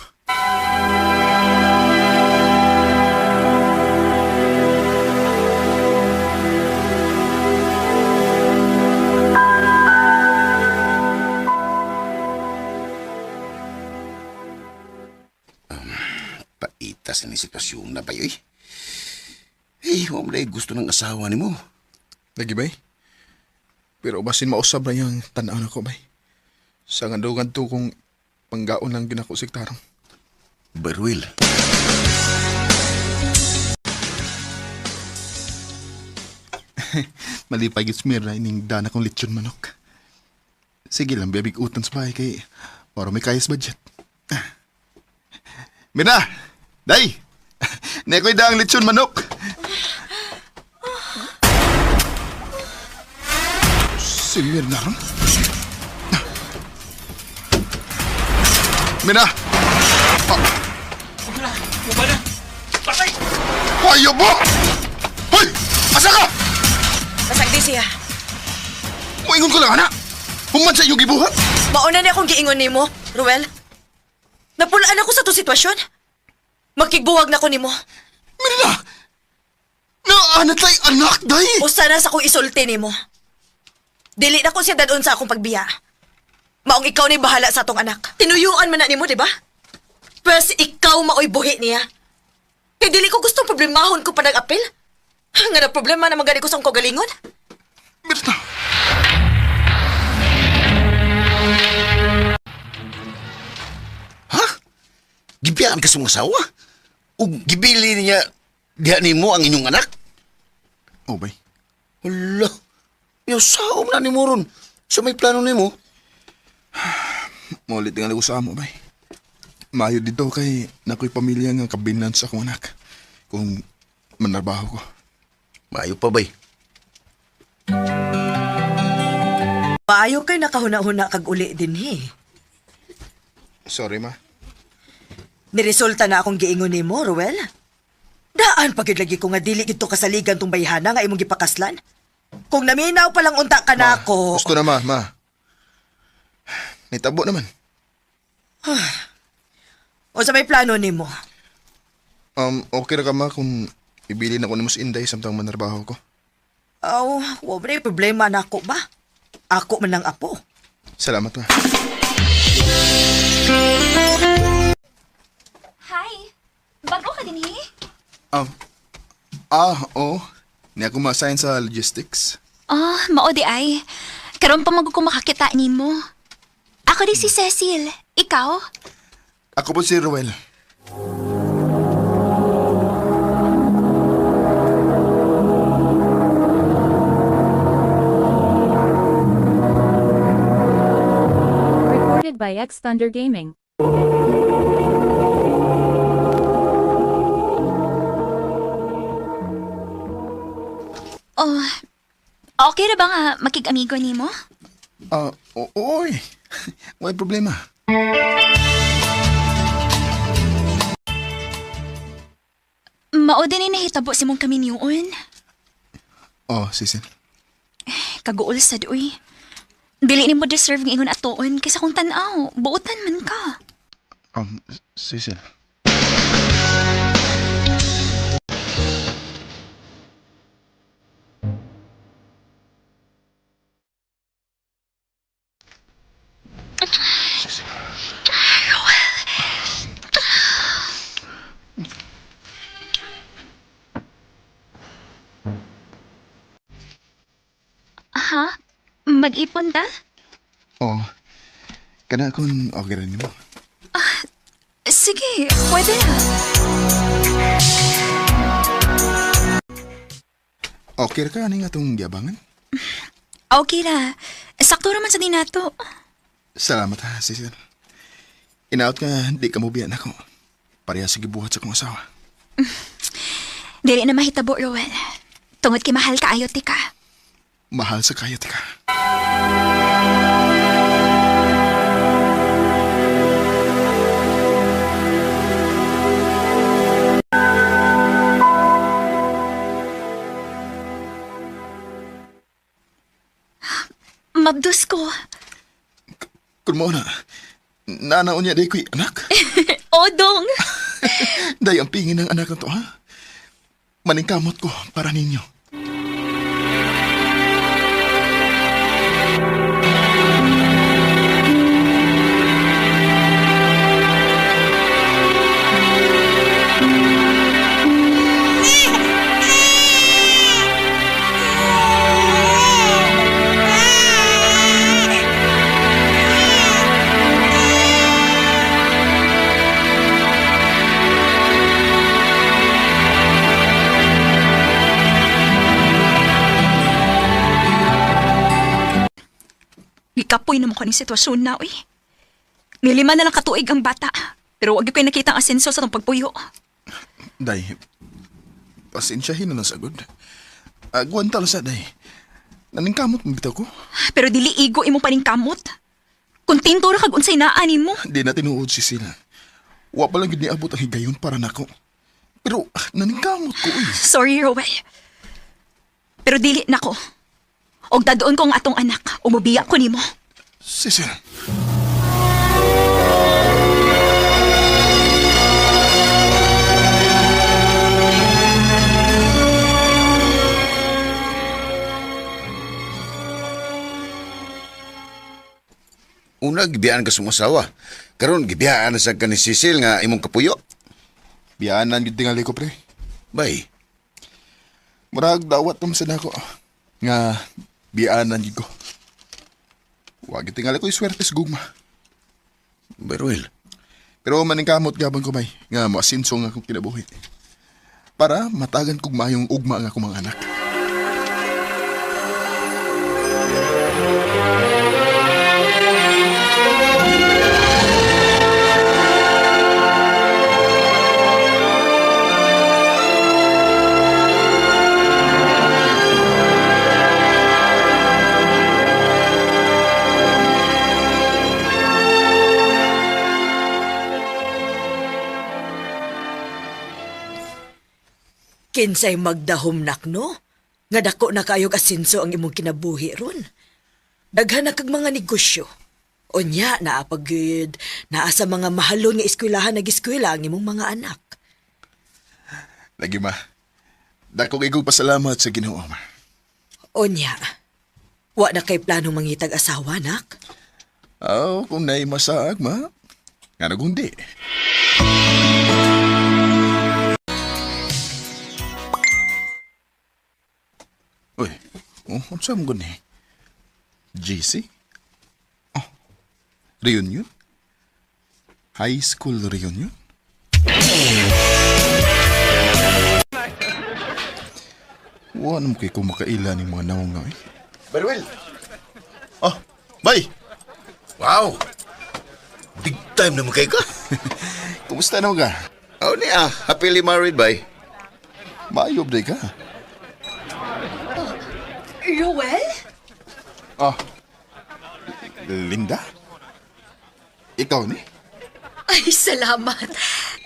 Paitas ni sitwasyon na ba yoy? Eh, wa man gusto ng asawa nimo. Lagi bay? Pero basin mausab na yung tanaw na ko bay. Sa nga to kung panggaon lang ginako siktarong. Berwil. Malipay gid Mirna ining dana kong lechon manok. Sige lang, bibig utan sa bahay kay para may kayas budget. Mirna! Day! Nekoy daang lechon manok! Si Mirna ron? Mirna! Patay! Ayaw mo! Hoy! Asa ka? Basag di siya. Muingon ko lang, anak! Human sa iyong gibuhat! Mauna ni akong giingon nimo, Ruel. Napulaan ako sa to sitwasyon. Makigbuwag na ko nimo. Mirna! Naanat lay anak, day! Usa na sa akong isulti nimo. Dili na ko siya dadon sa akong pagbiya. Maong ikaw ni bahala sa atong anak. Tinuyuan man na nimo, di ba? Pwes ikaw maoy buhi niya. Kay dili ko gustong problemahon ko pa nag-apil. Nga na problema na magani ko sa akong kagalingon. Mirna! Ha? Gibiyaan ka sa mong asawa? Ug gibili niya diha nimo ang inyong anak? Oh, bay. Hala, yaw saom na nimo ron. Sa may plano nimo? Maulit nga ko sa amo, bay. Maayo dito kay nakoy pamilya nga kabinan sa akong anak. Kung manarbaho ko. Maayo pa, bay. Maayo kay nakahuna-huna kag uli din he. Sorry, ma. Niresulta na akong giingon nimo, Ruel. Daan pagid lagi ko nga dili gid to kasaligan tong bayhana nga imong gipakaslan. Kung naminaw pa lang unta ka na ako. Gusto na, ma. Ma. Nitabo naman. O sa may plano nimo. Okay ra ka, ma, kung ibili na ko nimo si Inday samtang manarbaho ko. Aw, wa man ay problema na ako ba? Ako man lang apo. Salamat, ma. Ah, oo. Niya ako ma-assign sa logistics. Oh, mao di ay. Karon pa magko makakita nimo. Ako di si Cecil. Ikaw? Ako po si Ruel. Recorded by X Thunder Gaming. Oh, okay ra ba nga makig-amigo nimo? Ah, oo, eh. May problema. Mao din ay nahitabo si mong kaminyuon. Oh, Cecil. Kaguol sad uy. Dili nimo deserve nga ingon atoon kaysa kung tan-aw, buotan man ka. Cecil. Ha? Mag-ipon ta? Oh, kana kung okay rin mo. Sige, pwede na. Okay ra ka ani nga itong giabangan? Okay ra. Sakto raman sa dinato. Salamat ha, Cecil. Inaot ka, di ka mo biyan ako. Pareha sa gibuhat sa kong asawa. Dili na mahitabo, Roel. Tungod kay mahal kaayo ti ka. Mahal sa kaya, tika. Mabdus ko. Kung mo na, nanaon niya di ko'y anak. Odong! Day ang pingin ng anak na to, ha? Maningkamot ko para ninyo. Gikapoy naman ko ning sitwasyon na, uy. Nilima na lang katuig ang bata. Pero wag ko'y nakita ang asenso sa tong pagpuyo. Day, pasensyahin na lang sagod. Agwanta lang sa, day. Naningkamot mo bitaw ko. Pero dili igo imong paningkamot. Kontento ra kag unsay naa nimo. Di na tinuod si Sila. Wa pa lang gid niabot ang higayon para nako. Pero naningkamot ko, uy. Sorry, Roel. Pero dili nako. Og dadoon ko ang atong anak. Umubiya ko nimo. Cecil. Una, gibiyaan ka sa imong asawa. Karon gibiyaan na sa ka ni Cecil nga imong kapuyo. Biyaanan gid tingali ko, pre. Bay, Murag dawat naman sa nako. Nga, biyaanan gid ko. Wa gid tingali ko iswerte sa gugma. bay Ruel. Pero maningkamot gabon ko bay, nga moasinso nga akong kinabuhi. Para matagan kog maayong ugma nga akong mga anak. Kinsay magdahom nak no? Nga dako na kaayog asinso ang imong kinabuhi ron. Daghan na kag mga negosyo. Unya, naa pa gyud, naa sa mga mahalon nga eskwelahan nag-eskwela ang imong mga anak. Lagi ma. Dako kay kog pasalamat sa Ginoo ma. Unya, wa na kay plano mangitag asawa, nak? Aw, kung naay masaag ma. Nga nagundi. Unsa mo gani? GC? Oh, reunion? High school reunion? Wa na mo kay ko makaila ni mga nawong nga eh. Berwil! Oh, bay! Wow! Big time naman kay ka. Kumusta na ka? Oh, ni ah. Happily married, bay. Maayob day ka. Ruel? Ah, Linda? Ikaw ni? Ay, salamat.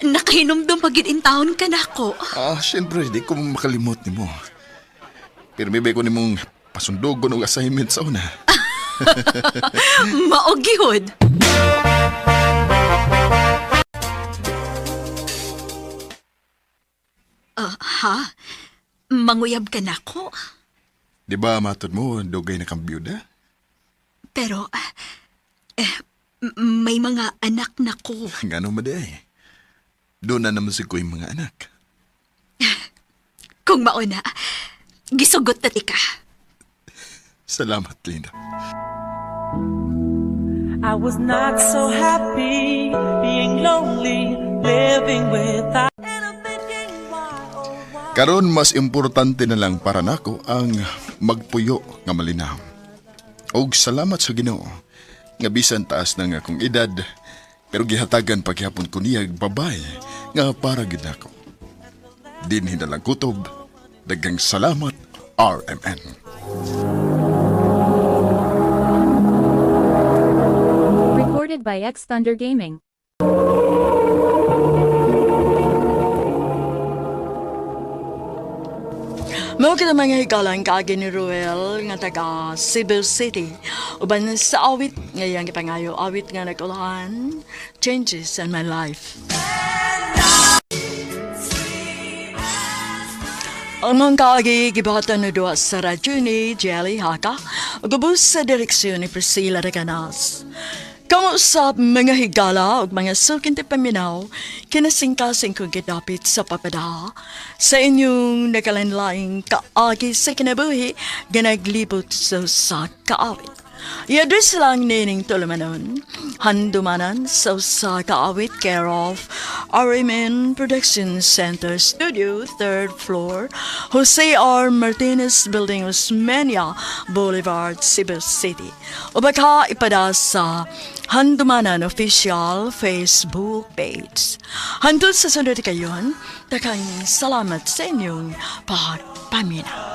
Nakahinumdum pag taon ka na ako. Ah, siyempre, di ko makalimot ni mo. Pero may ko ni mong pasundugon og assignment sa una. Maogihod. Ah, ha? Manguyab ka na ako. Di ba, matod mo, dugay na kang byuda? Pero, may mga anak na ko. Ngano ba di ay? Doon na naman si ko yung mga anak. Kung mauna, gisugot na tika. Salamat, Linda. I was not so happy being lonely, living without. Karon mas importante na lang para nako ang magpuyo nga malinaw. Og salamat sa Ginoo nga bisan taas na nga akong edad pero gihatagan paghapon ko niya babay nga para gid nako. Dinhi na lang kutob. Daghang salamat RMN. Recorded by X Thunder Gaming. Mao kita mga higalang kaagi ni Ruel nga taga Cebu City. Uban sa awit ngayang gipangayo awit nga nagulahan Changes in My Life. Ang mga kaagi gibatan na duwa sa radyo ni Jelly Haka ug ubos sa direksyon ni Priscilla Reganas. Kamusta mga higala ug mga suking paminaw kinasingkasing kong gidapit sa papada sa inyong nakalanlaing kaagi sa kinabuhi ganaglibot sa kaawit. I-address lang nining tulumanon, handumanan sa usa ka awit care of RMN Production Center Studio, 3rd floor, Jose R. Martinez Building, Osmeña Boulevard, Cebu City. O baka ipada sa Handumanan Official Facebook page. Hantod sa sunod kayon, takang salamat sa inyong pagpamina.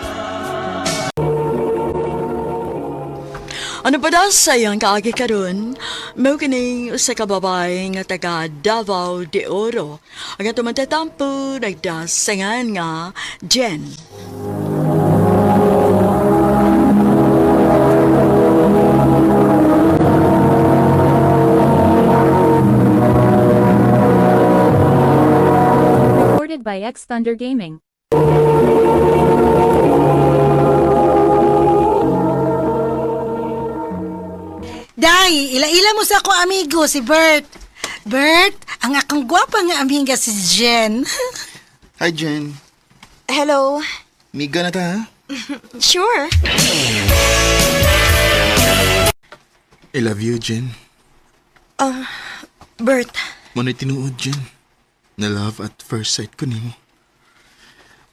Ano pa daw sa iyang kaagi karon? Mao kining usa ka babae nga taga Davao de Oro. Ang atong matatampo nagdasangan nga Jen. Recorded by X Thunder Gaming. Day, ila-ila mo sa akong amigo, si Bert. Bert, ang akong gwapa nga amiga si Jen. Hi Jen. Hello. Miga na ta ha? Sure. I love you, Jen. Bert, Muna tinuod, Jen. Na love at first sight ko nimo.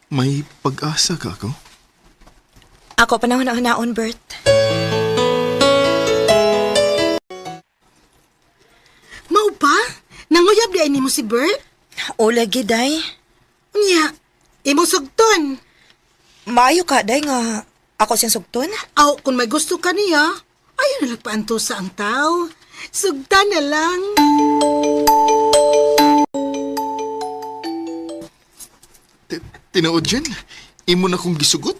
May pag-asa ka ako? ako panahon na hunaon, Bert. Mao pa? Nanguyab di ay nimo si Bert? O lagi, day. Unya, imo sugton. Maayo ka, day, nga ako siyang sugton. Aw, kung may gusto ka niya, ayaw na nagpaanto sa ang tao. Sugtan na lang. Tinuod, Jen? Imo na kong gisugot?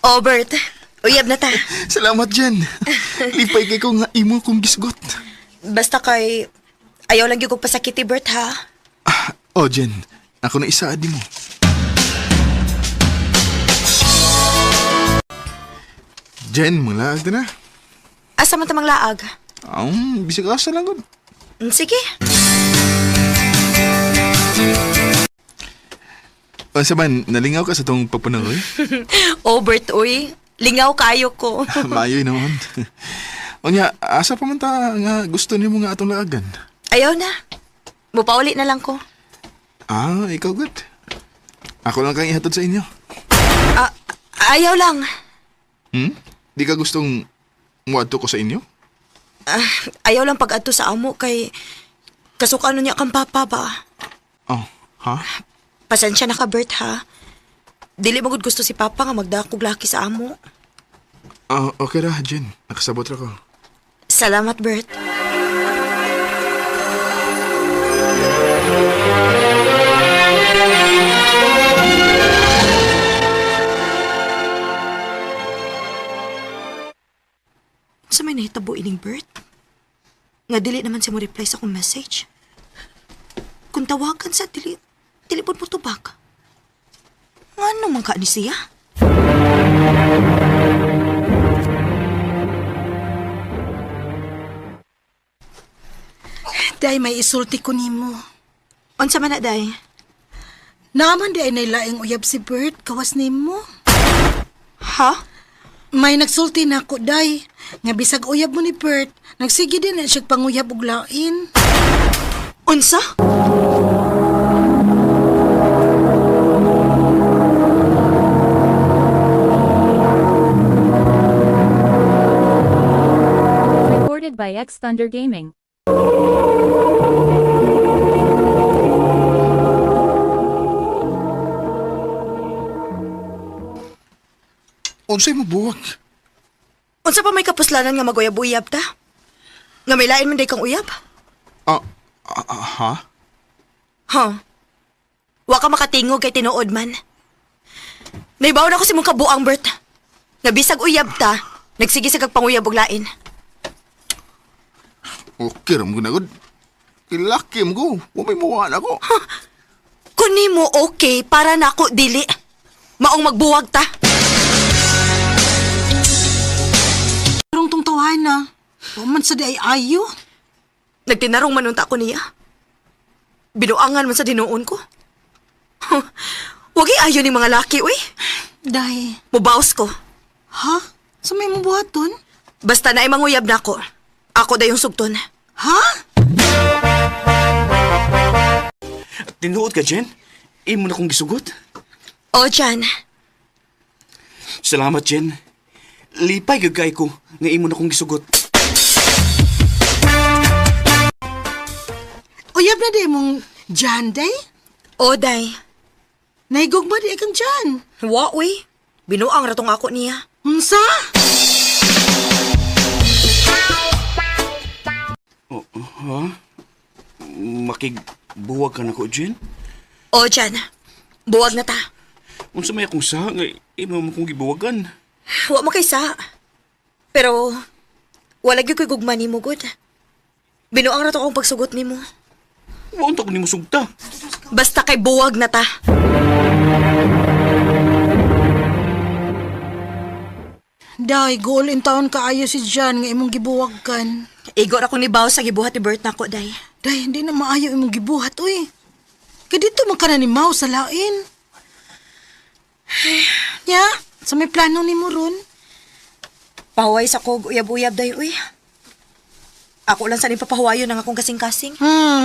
Oh, Bert. Uyab na ta. Salamat, Jen. Lipay kay ko nga imo kong gisugot. Basta kay... Ayaw lang yung pasakiti, Bert, ha? Oh, Jen. Ako na isaad mo. Jen, manglaag na na. Asa man tamang laag? Bisag asa lang gud. Sige. Unsa man, nalingaw ka sa tong pagpanangoy? Oh, Bert, uy. Lingaw kayo ko. Maayoy naman. Unya, asa pa man ta nga gusto nimo nga atong laagan? Ayaw na. Mupauli na lang ko. Ah, ikaw good. Ako lang kang ihatod sa inyo. Ah, ayaw lang. Hmm? Di ka gustong muadto ko sa inyo? Ah, ayaw lang pag-adto sa amo kay kasukano niya kang papa ba. Oh, ha? Pasensya na ka, Bert, ha? Dili magud gusto si papa nga magdakog laki sa amo. Ah, okay ra, Jen. Nakasabot ra ko. Salamat, Bert. Sa may nahitabo ining Bert? Nga dili naman siya mo reply sa akong message. Kung tawagan sa dili, dili po tubag. Nga naman ka ni siya? Day, may isulti ko nimo. Unsa man na, day? Naaman di ay nailaing uyab si Bert, kawas nimo. Ha? May nagsulti na ako, day. Nga bisag uyab mo ni Bert, nagsige din na siya panguyab og lain. Unsa? Recorded by X Thunder Gaming. Unsay mo buwag? Unsa pa may kapuslanan nga maguyab-uyab ta? Nga may lain man day kang uyab? Ah, ah, ah, ha? Huh? Wa ka makatingog kay tinuod man. Naibaw na ko si mong kabuang, Bert. Nga bisag uyab ta, nagsige sa kag panguyab og lain. Okay ra mo ginagod. Ilaki mo ko. Wa may muha na ko. Kun nimo okay para nako dili. Maong magbuwag ta. Rong tong tawhana. Wa man sa di ay ayo. Nagtinarong man unta ko niya. Binuangan man sa dinuon ko. Huh. Wagi ayo ni mga laki, uy. Day, Mubaos ko. ha? Sa may mabuhaton? Basta na manguyab na ako. Ako dayong sugton. Ha? Tinuod ka, Jen? Imo na kong gisugot. O, Jan. Salamat, Jen. Lipay gagay ko nga imo na kong gisugot. Uyab na di mong Jan, day? O, day. Naigugma di ay kang Jan. Wa, uy. Binuang ratong ako niya. Unsa? Oh, ha? Makigbuwag ka na ko, Jen? O, Jan. Buwag na ta. Unsa may akong sa nga imo mo kong gibuwagan? Wa mo kaysa. Pero, wala gyud ko'y gugma nimo, good. Binuang rato akong pagsugot nimo. Wa unta ko nimo sugta. Basta kay buwag na ta. Day, goal in taon kaayo si Jan nga imong gibuwag kan. Igo ra kong nibaw sa gibuhat ni Bert nako, day. Day, hindi na maayo imong gibuhat, uy. Kay dito man ka na ni Mau sa lain. Ya, sa may plano nimo ron. Pahuway sa kog uyab-uyab, day, uy. Ako lang sa papahuwayon ang akong kasing-kasing.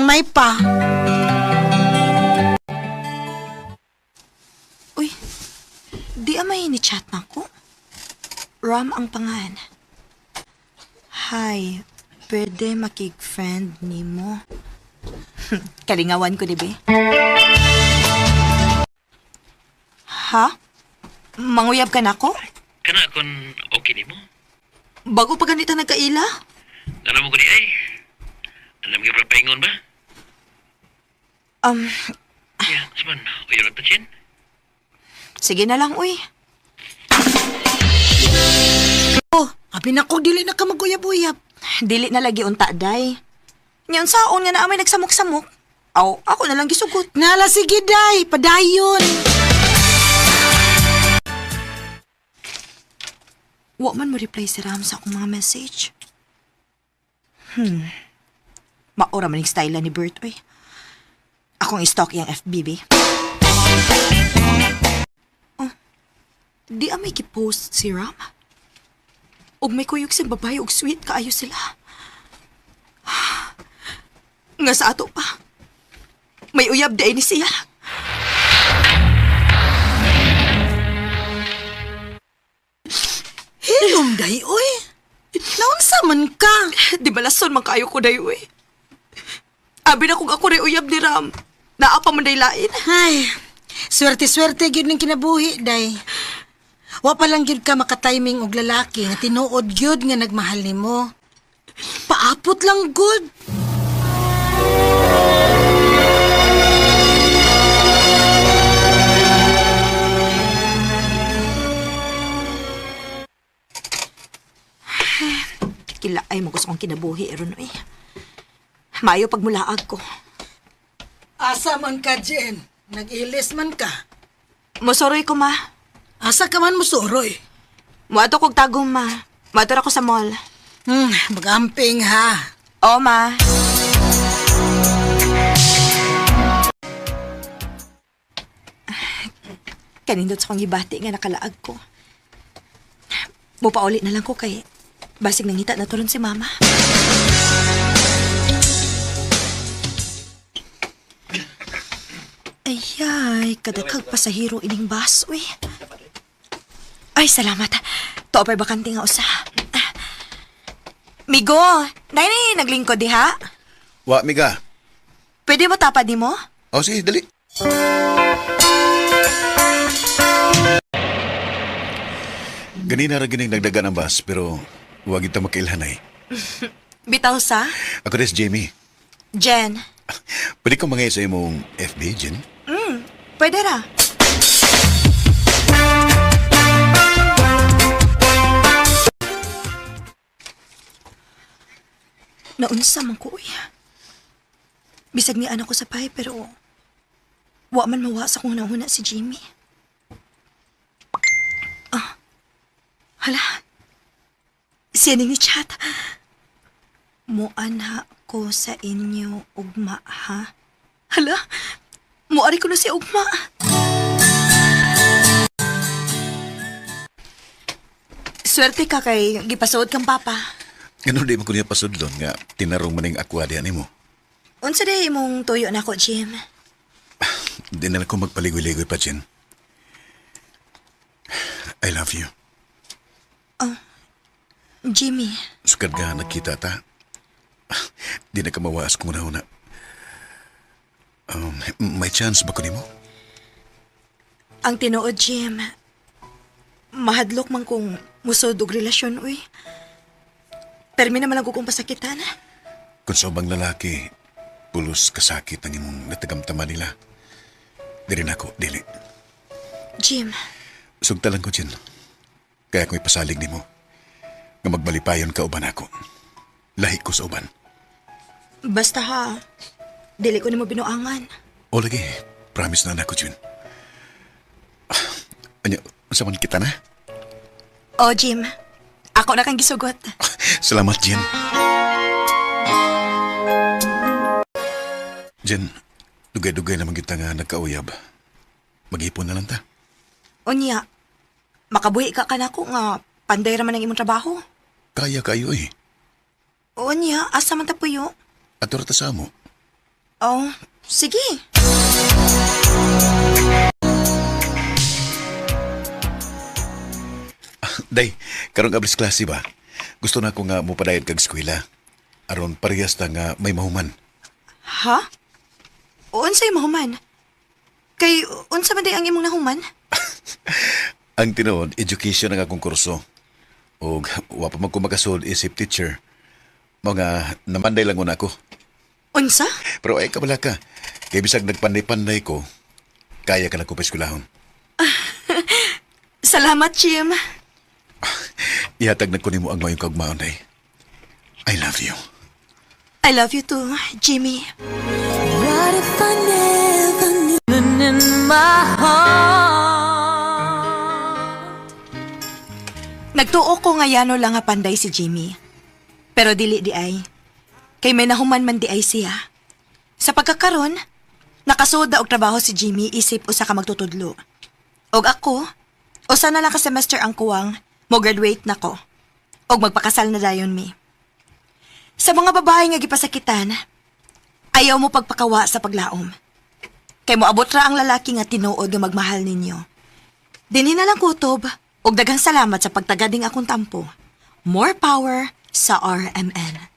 May pa. Uy, di amay ni chat na ko. Ram ang pangan. Hi, pwede makig-friend nimo. Kalingawan ko, di ba? Ha? Manguyab ka na ko? Kana kung okay nimo. Bago pa ganito nagkaila? Alam mo ko di ay. Alam mo yung paingon ba? Yeah, saman. Uyo lang ta, Jen. Sige na lang, uy. Oh, abi nako dili na ka maguyab-uyab. Dili na lagi unta, day. Ngayon saon nga na amay nagsamok-samok. Aw, ako na lang gisugot. Nala sige day, padayon. Wa man mo reply si Ram sa akong mga message. Maora man yung style ni Bert, uy. Akong i-stalk iyang FBB. Oh. Di may gipost si Ram. Og may kuyog sa babae og sweet kaayo sila. Nga sa ato pa. May uyab di ay ni siya. Hilom, day, uy. Naunsa man ka? Di ba lason man kaayo ko dayo eh. Abi na kung ako rin uyab ni Ram. Naa pa man day lain. Ay, swerte-swerte gyud ning kinabuhi, day. Wa pa lang gyud ka makatiming og lalaki nga tinuod gyud nga nagmahal nimo. Paapot lang gud. Kila ay mo gusto kong kinabuhi ron eh. Maayo pagmulaag ko. Asa man ka, Jen? Nag-ilis man ka. Mosoroy ko ma. Asa ka man musuroy? Muadto kog tagom ma. Muadto ra ko sa mall. Magamping ha. Oo ma. Kanindot sa kong gibati nga nakalaag ko. Mupauli na lang ko kay basig nangita na turon si mama. Ayay, kadaghag pasahero ining bus, uy. Ay, salamat. Tuo pa'y bakante nga usa. Migo, nay naglingkod diha. Wa, miga. Pwede mo tapad nimo? O sige, dali. Ganina ra gining nagdagan ang bus pero wag ita makailhanay. Bitaw sa? Ako des Jamie. Jen. Pwede ko mangay sa imong FB, Jen? Pwede ra. Naunsa man ko, uy. Bisag ni anak ko sa pay, pero wa man mawa sa kung nahuna si Jimmy. Ah, hala. Siya ni chat. Muanha ko sa inyo, ugma, ha? Hala, muari ko na si ugma. Swerte ka kay gipasuod kang papa. Ganun di man ko niya pasudlon nga tinarong maning aqua diyan nimo. Unsa day imong tuyo nako, Jim? Di na lang ko magpaligoy-ligoy pa, Jen. I love you. Jimmy, Sukad nga nagkita ta. Di na ka mawaas kung una-una. May chance ba ko nimo? ang tinuod, Jim. Mahadlok man kung musod og relasyon, uy. Permi naman lang ko kong pasakitan. Kung sa ubang lalaki, pulos kasakit ang imong natagamtama nila. Diri na ako, dili. Jim, Sugtalan ko, Jen. Kaya kung ipasalig nimo, nga magbalipayon ka uban ako. Lahi ko sa uban. basta ha, dili ko nimo binuangan. O lagi, promise na nako, Jen. Anya, unsa man kita na? Oh, Jim, ako na kang gisugot. Salamat, Jen. Jen, dugay-dugay naman kita nga nagkauyab. Maghipon na lang ta. Unya, makabuhi ka kanako nga panday ra man ang imong trabaho. Kaya kayo eh. Unya, asa man ta puyo? Ato ra ta sa amo. Oh, sige. Day, karong ablis klase ba? Gusto na ako nga mupadayon kag eskwela. Aron parehas ta nga may mahuman. Ha? Unsay mahuman? Kay unsa man day ang imong nahuman? Ang tinuod, education ang akong kurso. Og wa pa man ko makasud isip teacher. Mga namanday lang una ako. Unsa? Pero ay kabala ka. Kay bisag nagpanday-panday ko, kaya ka na ko paeskwelahon. Salamat, Jim. Ihatag na ko nimo ang mayong kaugmaon day. I love you. I love you too, Jimmy. What if I never knew? In my heart. Nagtuo ko nga yano lang nga panday si Jimmy. Pero dili di ay. Kay may nahuman man di ay siya. Sa pagkakaron, nakasoda og trabaho si Jimmy isip usa ka magtutudlo. Og ako, Usa na lang ka semester ang kuwang, mo graduate na ko. Og magpakasal na dayon mi. Sa mga babae nga gipasakitan, ayaw mo pagpakawa sa paglaom. Kay moabot ra ang lalaki nga tinuod nga magmahal ninyo. Dinhi na lang kutob, ug daghang salamat sa pagtagading akong tampo. More power sa RMN.